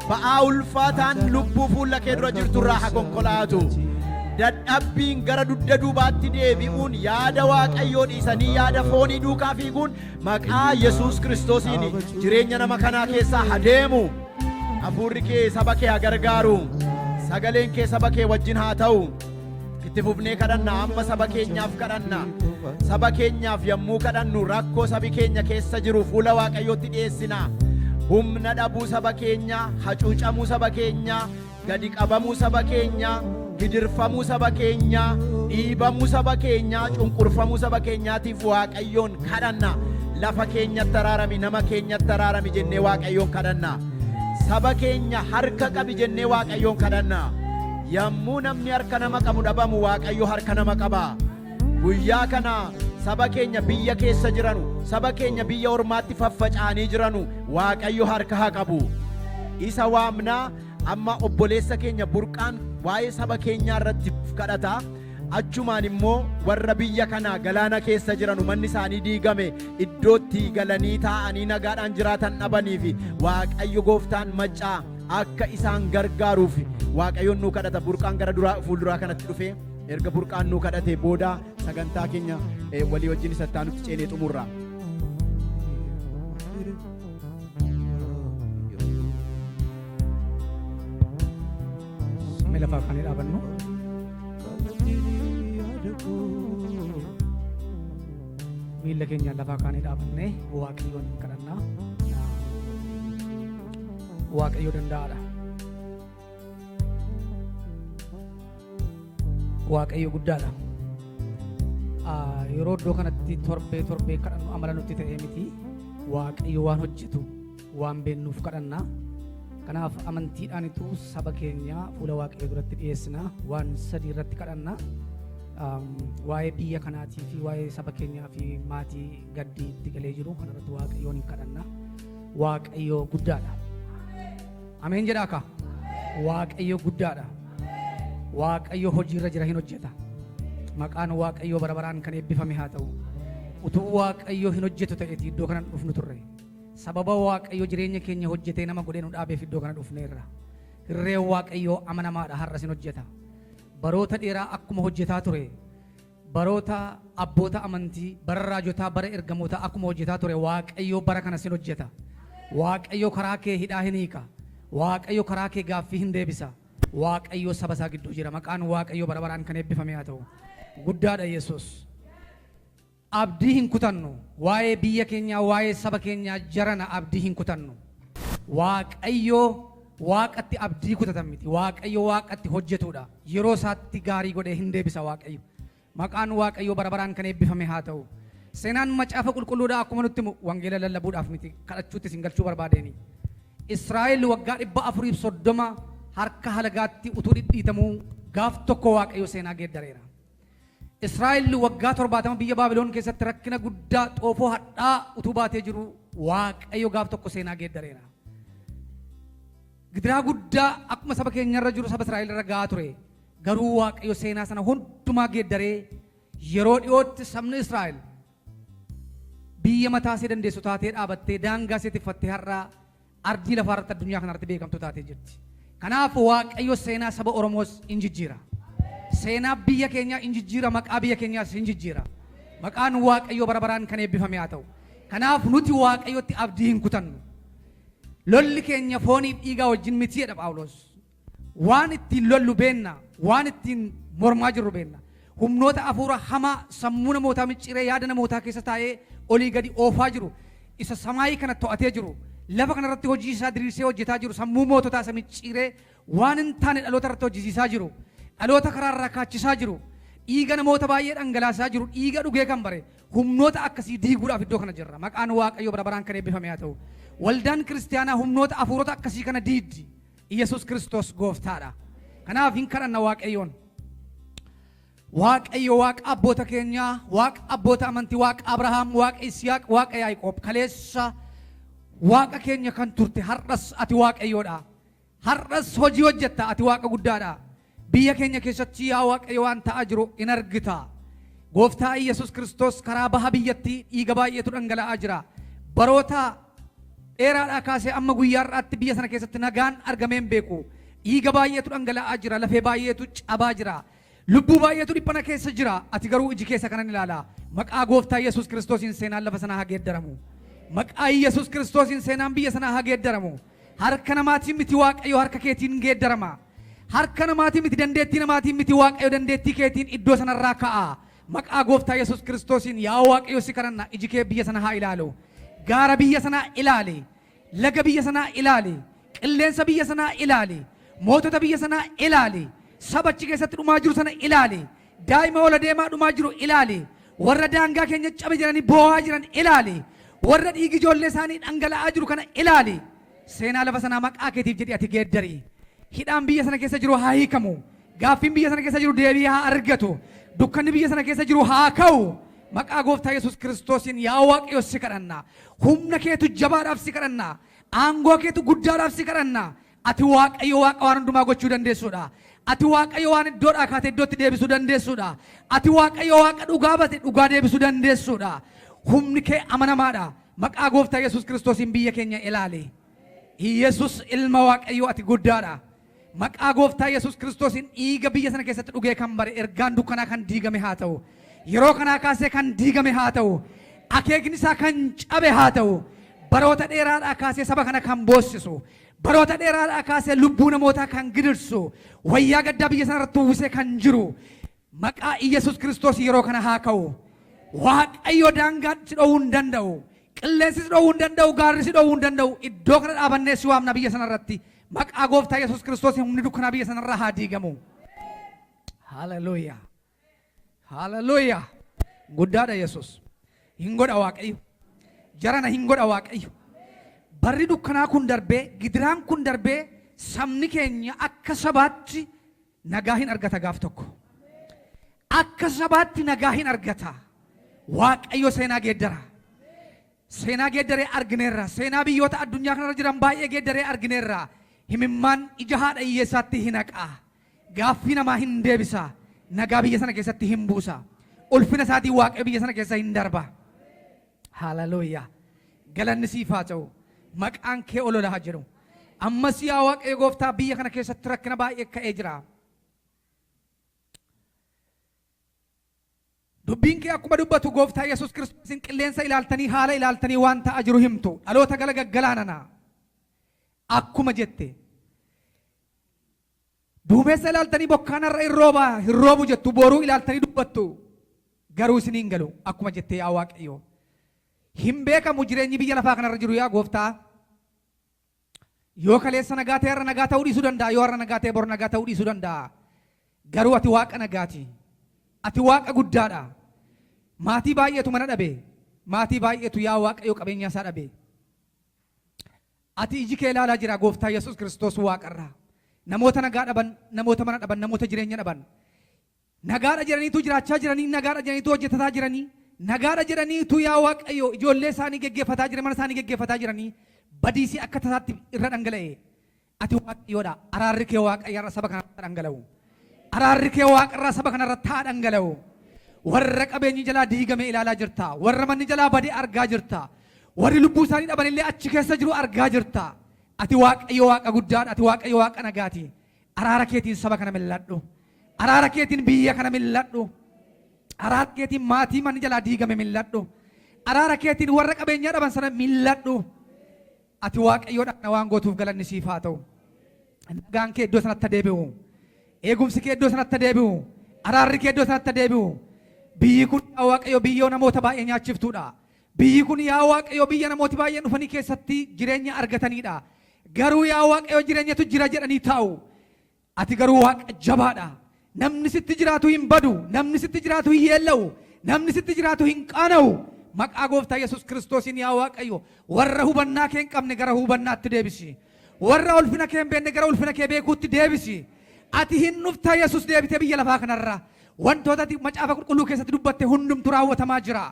Ba'aa ulfaataan lubbuu fuula kee dura jirturraa haa konkolaatu. Dadhabbiin gara dugda duubaatti deebi'uun, yaada Waaqayyoo dhiisanii yaada foonii duukaa fiiguun maqaa Yesuus Kiristoosiin jireenya nama kanaa keessaa haa deemu. Hafuurri kee saba kee haa gargaaru. Sagaleen kee saba kee wajjin haa ta'u. Itti fufnee kadhanna. Amma saba keenyaaf kadhanna. Saba keenyaaf yommuu kadhannu, rakkoo sabi keenya keessa jiru fuula Waaqayyootti dhiyeessina. Humna dhabuu saba keenyaa, hacuucamuu saba keenyaa, gadi qabamuu saba keenyaa, gidirfamuu saba keenyaa, dhiibamuu saba keenyaa, cunqurfamuu saba keenyaatiif Waaqayyoon kadhanna. Lafa keenyatti araarami, nama keenyatti araarami jennee Waaqayyoon kadhanna. Saba keenya harka qabi jennee Waaqayyoon kadhanna. Yommuu namni harka nama qabu dhabamu, Waaqayyo harka nama qaba. Guyyaa kana saba keenya biyya keessa jiranu, saba keenya biyya ormaatti faffaca'anii jiranu, Waaqayyo harka haa qabu. Isa waamnaa. Amma obboleessa keenya Burqaan waa'ee saba keenyaa irratti kadhata. Achumaan immoo warra biyya kana galaana keessa jiranu, manni isaanii diigame, iddootti galanii taa'anii nagaadhaan jiraatan dhabanii fi Waaqayyo gooftaan maccaa akka isaan gargaaruuf Waaqayyoon nuu kadhata. Burqaan gara duraa fuulduraa kanatti dhufe. Erga Burqaan nuu kadhate booda sagantaa keenya walii wajjin isa itti ceenee xumurra. Mee lafaa kaanee dhaabannu. Miilla keenyaan lafaa kaanee dhaabannee Waaqayyoon hin kadhannaa. Waaqayyo danda'aadha. Waaqayyo guddaadha. Yeroo iddoo kanatti torbee torbee kadhannu amala nutti ta'ee miti. Waaqayyo waan hojjetu waan beeknuuf kadhanna. Kanaaf amantiidhaanitu saba keenya fuula Waaqayyo duratti dhiyeessina. Waan sadii irratti kadhanna. Waa'ee biyya kanaatii fi waa'ee saba keenyaa fi maatii gaddii itti galee jiru kanarratti Waaqayyoon hin kadhanna. Waaqayyo guddaadha. Ameen jedhaa kaa. Waaqayyo guddaadha. Waaqayyo hojiirra jira, hin hojjeta. Maqaan Waaqayyoo bara baraan kan eebbifame haa ta'u. Utuu Waaqayyo hin hojjetu ta'eeti iddoo kana hin dhufnu turre. Sababa Waaqayyo jireenya keenya hojjetee nama godhee nu dhaabeef iddoo kana dhufneerra. Hirreen Waaqayyoo amanamaadha har'as hin hojjeta. Baroota dheeraa akkuma hojjetaa ture baroota abboota amantii, bara raajotaa, bara ergamootaa akkuma hojjetaa ture Waaqayyo bara kanas hin hojjeta. Waaqayyo karaa kee hidhaa hin hiika. Waaqayyo karaa kee gaaffii hin deebisa. Waaqayyo saba isaa gidduu jira. Maqaan Waaqayyo bara baraan kan eebbifame haa ta'u. Guddaadha Yesuus. Abdii hin kutannu. Waa'ee biyya keenyaa, waa'ee saba keenyaa jarana abdii hin kutannu. Waaqayyo waaqatti abdii kutatan miti. Waaqayyo waaqatti hojjetuudha. Yeroo isaatti gaarii godhee hin deebisa Waaqayyo. Maqaan Waaqayyoo bara baraan kan eebbifame haa ta'u. Seenaan macaafa qulqulluudhaa akkuma nutti himu wangeela lallabuudhaaf miti kadhachuutti isin galchuu barbaadeeni. Israa'el waggaa 430 harka halagaatti utuu dhidhiitamuu gaaf tokko Waaqayyo seenaa geeddareera. Israa'el waggaa 70 biyya Baabiloon keessatti rakkina guddaa xoofoo hadhaa utuu baatee jiru Waaqayyo gaaf tokko seenaa geeddareera. Gidiraa guddaa akkuma saba keenyarra jiru saba Israa'el irra ga'aa ture. Garuu Waaqayyo seenaa sana hundumaa geeddaree yeroo dhiyootti sabni Israa'el biyya mataa ishee dandeessu taatee dhaabattee daangaa ishee tikfattee har'a ardii lafaa irratti addunyaa kana irratti beekamtuu taatee jirti. Kanaaf Waaqayyo seenaa saba Oromoos in jijjiira. Seenaa biyya keenyaa in jijjiira, maqaa biyya keenyaas in jijjiira. Maqaan Waaqayyoo bara baraan kan eebbifame haa ta'u. Kanaaf nuti Waaqayyotti abdii hin kutannu. Lolli keenya fooniif dhiigaa wajjin miti jedha Phaawulos. Waan ittiin lollu beenna, waan ittiin mormaa jirru beenna. Humnoota hafuura hamaa sammuu namootaa micciiree yaada namootaa keessa taa'ee olii gadi oofaa jiru, isa samaayii kana to'atee jiru, lafa kana irratti hojii isaa diriirsee hojjetaa jiru, sammuu moototaa isa micciiree waan hin taane dhaloota irratti hojjisiisaa jiru, dhaloota karaa irraa kaachisaa jiru, dhiiga namoota baay'ee dhangalaasaa jiru, dhiiga dhugee kan bare, humnoota akkasii diiguudhaaf iddoo kana jirra. Maqaan Waaqayyoo bara baraan kan eebbifame haa ta'u. Waldaan kiristiyaanaa humnoota hafuurota akkasii kana diiddi. Iyyasuus Kiristoos gooftaadha. Kanaaf hin kadhanna Waaqayyoon. Waaqayyo Waaqa abboota keenyaa, Waaqa abboota amantii, Waaqa Abrahaam, Waaqa Yisihaaq, Waaqa Yaaqoob kaleessa Waaqa keenya kan turte har'as ati Waaqayyoodha. Har'as hojii hojjetta ati Waaqa guddaadha. Biyya keenya keessatti yaa Waaqayyo waan ta'aa jiru in argita. Gooftaa Iyyasuus Kiristoos karaa baha biyyattii dhiiga baay'eetu dhangala'aa jira. Baroota dheeraadhaa kaasee amma guyyaa har'aatti biyya sana keessatti nagaan argamee hin beeku. Dhiiga baay'eetu dhangala'aa jira, lafee baay'eetu cabaa jira. Lubbuu baay'eetu dhiphana keessa jira. Ati garuu iji keessa kanan ilaala. Maqaa Gooftaa Yesuus Kiristoosiin seenaan lafa sanaa haa geeddaramu. Maqaa Yesuus Kiristoosiin seenaan biyya sanaa haa geeddaramu. Harka namaatiin miti Waaqayyo harka keetiin geeddarama. Harka namaatiin miti dandeettii namaatiin miti Waaqayyo dandeettii keetiin iddoo sanarraa ka'a. Maqaa Gooftaa Yesuus Kiristoosiin yaa Waaqayyo si kadhanna iji kee biyya sana haa ilaalu. Gaara biyya sanaa ilaali. Laga biyya sanaa ilaali. Qilleensa biyya sanaa ilaali. Mootota biyya sanaa ilaali. Saba achi keessatti dhumaa jiru sana ilaali. Daa'ima ol adeemaa dhumaa jiru ilaali. Warra daangaa keenya cabe jedhanii boo'aa jiran ilaali. Warra dhiigi ijoollee isaanii dhangala'aa jiru kana ilaali. Seenaa lafa sanaa maqaa keetiif jedhi ati geeddari. Hidhaan biyya sana keessa jiru haa hiikamu. Gaaffiin biyya sana keessa jiru deebii haa argatu. Dukkanni biyya sana keessa jiru haa ka'u. Maqaa Gooftaa Yesuus Kiristoosiin yaa Waaqayyo si kadhanna. Humna keetu jabaadhaaf si kadhanna. Aangoo keetu guddaadhaaf si kadhanna. Ati Waaqayyo Waaqa waan hundumaa gochuu dandeessuudha. Ati Waaqayyo waan iddoodhaa kaatee iddootti deebisuu dandeessuudha. Ati Waaqayyo Waaqa dhugaa bate dhugaa deebisuu dandeessuudha. Humni kee amanamaadha. Maqaa Gooftaa Yesuus Kiristoosiin biyya keenya ilaali. Yesuus ilma Waaqayyoo ati guddaadha. Maqaa Gooftaa Yesuus Kiristoosiin dhiiga biyya sana keessatti dhugee kan bare ergaan dukkanaa kan diigame haa ta'u. Yeroo kanaa kaasee kan diigame haa ta'u. Akeekni isaa kan cabe haa ta'u. Baroota dheeraadhaa kaasee saba kana kan boossisu. Baroota dheeraadhaa kaasee lubbuu namootaa kan gidirsu. Wayyaa gaddaa biyya sana irratti uwwisee kan jiru. Maqaa Iyyasuus Kiristoos yeroo kana haa ka'u. Waaqayyo daangaa si dhowwuu hin danda'u. Qilleensi si dhowwuu hin danda'u. Gaarri si dhowwuu hin danda'u. Iddoo kana dhaabannee si waamna biyya sana irratti. Maqaa Gooftaa Yesuus Kiristoos humni dukkanaa biyya sanarraa haa diigamu. Haleluuyaa. Haleluuyaa. Guddaadha Yesuus. Hin godha Waaqayyo. Jarana hin godha Waaqayyo. Barri dukkanaa kun darbee, gidiraan kun darbee sabni keenya akka sabaatti nagaa hin argata gaaf tokko. Akka sabaatti nagaa hin argata. Waaqayyo seenaa geeddara. Seenaa geeddaree argineerra. Seenaa biyyoota addunyaa kanarra jiran baay'ee geeddaree argineerra. Himimmaan ija haadha hiyyeessaatti hin haqa. Gaaffii namaa hin deebisa. Nagaa biyya sana keessatti hin buusa. Ulfina isaatiin Waaqayyo biyya sana keessa hin darba. Haleluuyaa. Galanni siif haa ta'u. Maqaan kee olola haa jedhu. Ammas yaa Waaqayyo gooftaa, biyya kana keessatti rakkina baay'ee ka'ee jira. Dubbiin kee akkuma dubbatu, gooftaa Yesuus Kiristoosiin, qilleensa ilaaltanii, haala ilaaltanii waan ta'aa jiru himtu. Dhaloota gala gaggalaanana. Akkuma jette. Duumessa ilaaltanii bokkaan har'a hin rooba, hin roobu jettu, boruu ilaaltanii dubbattu. Garuu isiniin galu akkuma jette, yaa Waaqayyo. Hin beekamu jireenyi biyya lafaa kanarra jiru, yaa gooftaa. Yoo kaleessa nagaa ta'e, har'a nagaa ta'uu dhiisuu danda'a. Yoo har'a nagaa ta'e, bor nagaa ta'uu dhiisuu danda'a. Garuu ati Waaqa nagaati. Ati Waaqa guddaadha. Maatii baay'eetu mana dhabe. Maatii baay'eetu, yaa Waaqayyo, qabeenya isaa dhabe. Ati iji kee ilaalaa jira, gooftaa Yesuus Kiristoos, waaqarraa. Namoota nagaa dhaban, namoota mana dhaban, namoota jireenya dhaban. Nagaadha jedhaniitu jiraachaa jiranii, nagaadha jedhaniitu hojjetataa jiranii, nagaadha jedhaniitu, yaa Waaqayyo, ijoollee isaanii geggeeffataa jiran, mana isaanii geggeeffataa jiranii, badiisii akka tasaatti irra dhangala'e. Ati Waaqayyoodha. Araarri kee Waaqayyo irra saba kanarratti dhangala'u. Araarri kee waaqarraa saba kanarratti haa dhangala'u. Warra qabeenyi jalaa diigame ilaalaa jirta. Warra manni jalaa bade argaa jirta. Warri lubbuu isaanii dhaban illee achi keessa jiru argaa jirta. Ati Waaqayyo Waaqa guddaadha. Ati Waaqayyo Waaqa nagaati. Araara keetiin saba kana mil'adhu. Araara keetiin biyya kana mil'adhu. Araara keetiin maatii manni jalaa diigame mil'adhu. Araara keetiin warra qabeenyaa dhaban sana mil'adhu. Ati Waaqayyoodha, kana waan gootuuf galanni siif haa ta'u. Nagaan kee iddoo sanatti deebi'u. Eegumsi kee iddoo sanatti deebi'u. Araarri kee iddoo sanatti deebi'u. Biyyi kun, yaa Waaqayyo, biyyoo namoota baay'ee nyaachiftuudha. Biyyi kun, yaa Waaqayyo, biyya namooti baay'een dhufanii keessatti jireenya argatanidha. Garuu, yaa Waaqayyo, jireenyatu jira jedhanii taa'u. Ati garuu Waaqa jabaadha. Namni sitti jiraatu hin badu. Namni sitti jiraatu hin yeella'u. Namni sitti jiraatu hin qaana'u. Maqaa gooftaa Yesuus Kiristoosiin, yaa Waaqayyo, warra hubannaa kee hin qabne gara hubannaatti deebisi. Warra ulfina kee hin beekne gara ulfina kee beekuutti deebisi. Ati hin dhufta, Yesuus, deebitee biyya lafaa kanarra. Wantoota ati macaafa qulqulluu keessatti dubbatte hundumtu raawwatamaa jira.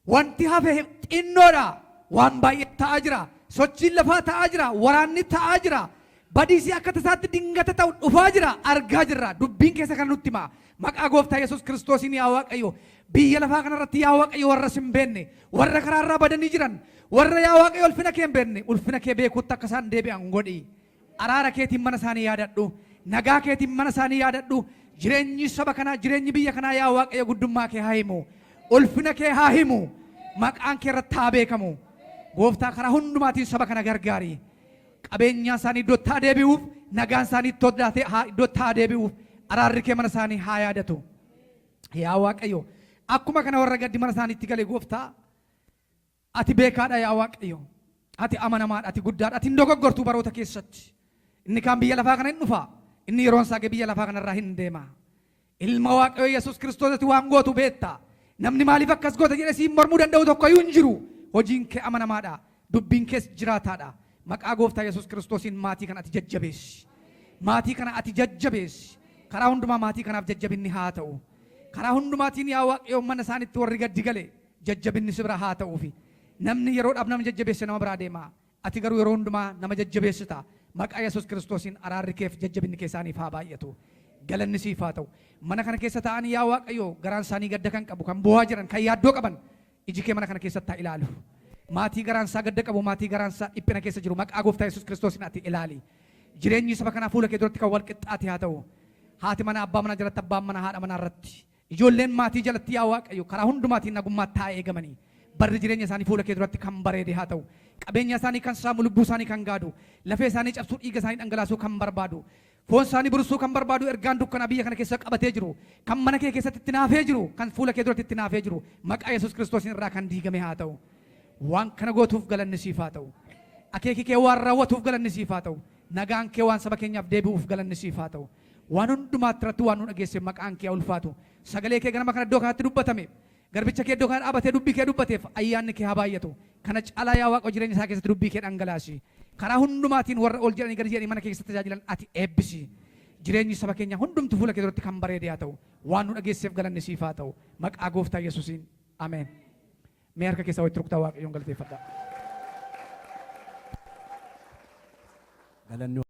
Wanti hafe xinnoodha. Waan baay'ee ta'aa jira. Sochiin lafaa ta'aa jira. Waraanni ta'aa jira. Badiisii akka tasaatti dingata ta'u dhufaa jira. Argaa jirra. Dubbiin keessa kana nutti hima. Maqaa gooftaa Yesuus Kiristoosiin, yaa Waaqayyo, biyya lafaa kanarratti, yaa Waaqayyo, warra sin beekne, warra karaarraa badanii jiran, warra, yaa Waaqayyo, ulfina kee hin beekne, ulfina kee beekuutti akka isaan deebi'an godhi. Araara keetiin mana isaanii yaadadhu. Nagaa keetiin mana isaanii yaadadhu. Jireenyi saba kanaa, jireenyi biyya kanaa, yaa Waaqayyo, guddummaa kee haa himu. Ulfina kee haa himu. Maqaan kee irratti haa beekamu. Gooftaa, karaa hundumaatiin saba kana gargaari. Qabeenyaan isaanii iddootti haa deebi'uuf, nagaan isaanii iddootti haa deebi'uuf, araarri kee mana isaanii haa yaadatu. Yaa Waaqayyo, akkuma kana warra gaddi mana isaaniitti gale, gooftaa, ati beekaadha, yaa Waaqayyo. Ati amanamaadha, ati guddaadha, ati hin dogoggortu baroota keessatti. Inni kaan biyya lafaa kana hin dhufa. Inni yeroon isaa ga'e biyya lafaa kanarraa hin deema. Ilma Waaqayyo Yesuus Kiristoos, ati waan gootu beekta. Namni maaliif akkas goota jedhee siin mormuu danda'u tokkoyyuu hin jiru. Hojiin kee amanamaadha. Dubbiin kees jiraataadha. Maqaa gooftaa Yesuus Kiristoosiin maatii kana ati jajjabeessi. Maatii kana ati jajjabeessi. Karaa hundumaa maatii kanaaf jajjabinni haa ta'u. Karaa hundumaatiin, yaa Waaqayyo, mana isaanitti warri gaddi gale jajjabinni si bira haa ta'uufi. Namni yeroodhaaf nama jajjabeesse nama biraa deema. Ati garuu yeroo hundumaa nama jajjabeessita. Maqaa Yesuus Kiristoosiin araarri keef jajjabinni kee isaaniif haa baay'atu. Galanni siif haa ta'u. Mana kana keessa taa'anii, yaa Waaqayyo, garaan isaanii gadda kan qabu, kan boo'aa jiran, kan yaaddoo qaban, iji kee mana kana keessatti haa ilaalu. Maatii garaan isaa gadda qabu, maatii garaan isaa dhiphina keessa jiru, maqaa gooftaa Yesuus Kiristoosiin ati ilaali. Jireenyi saba kanaa fuula kee duratti kan wal qixxaate haa ta'u. Haati mana abbaa manaa jalatti, abbaan mana haadha manaa irratti. Ijoolleen maatii jalatti, yaa Waaqayyo, karaa hundumaatiin nagummaatti haa eegamanii. Barri jireenya isaanii fuula kee duratti kan bareede haa ta'u. Qabeenya isaanii kan saamu, lubbuu isaanii kan gaadu, lafee isaanii cabsuu, dhiiga isaanii dhangalaasuu kan barbaadu, foon isaanii buruqsuu kan barbaadu, ergaan dukkanaa biyya kana keessa qabatee jiru, kan mana kee keessatti itti naafee jiru, kan fuula kee duratti itti naafee jiru, maqaa Yesuus Kiristoosiin irraa kan diigame haa ta'u. Waan kana gootuuf galanni siif haa ta'u. Akeeki kee waan raawwatuuf galanni siif haa ta'u. Nagaan kee waan saba keenyaaf deebi'uuf galanni siif haa ta'u. Waan hundumaatti irratti waan nu dhageesse maqaan kee haa ulfaatu. Sagalee kee ganama kana iddoo kanatti dubbatame, garbicha kee iddoo kana dhaabatee dubbii kee dubbateef ayyaanni kee haa baay'atu. Kana caalaa, yaa Waaqa, jireenya isaa keessatti dubbii kee dhangalaasi. Karaa hundumaatiin warra ol jedhanii gadi jedhanii mana kee keessatti tajaajilan ati eebbisi. Jireenyi saba keenya hundumtu fuula kee duratti kan bareede haa ta'u. Waan nu dhageesseef galanni siif haa ta'u. Maqaa gooftaa Yesuusiin. Ameen. Mee harka keessaa walitti rukutaa Waaqayyoon galateeffadhaa. Galanni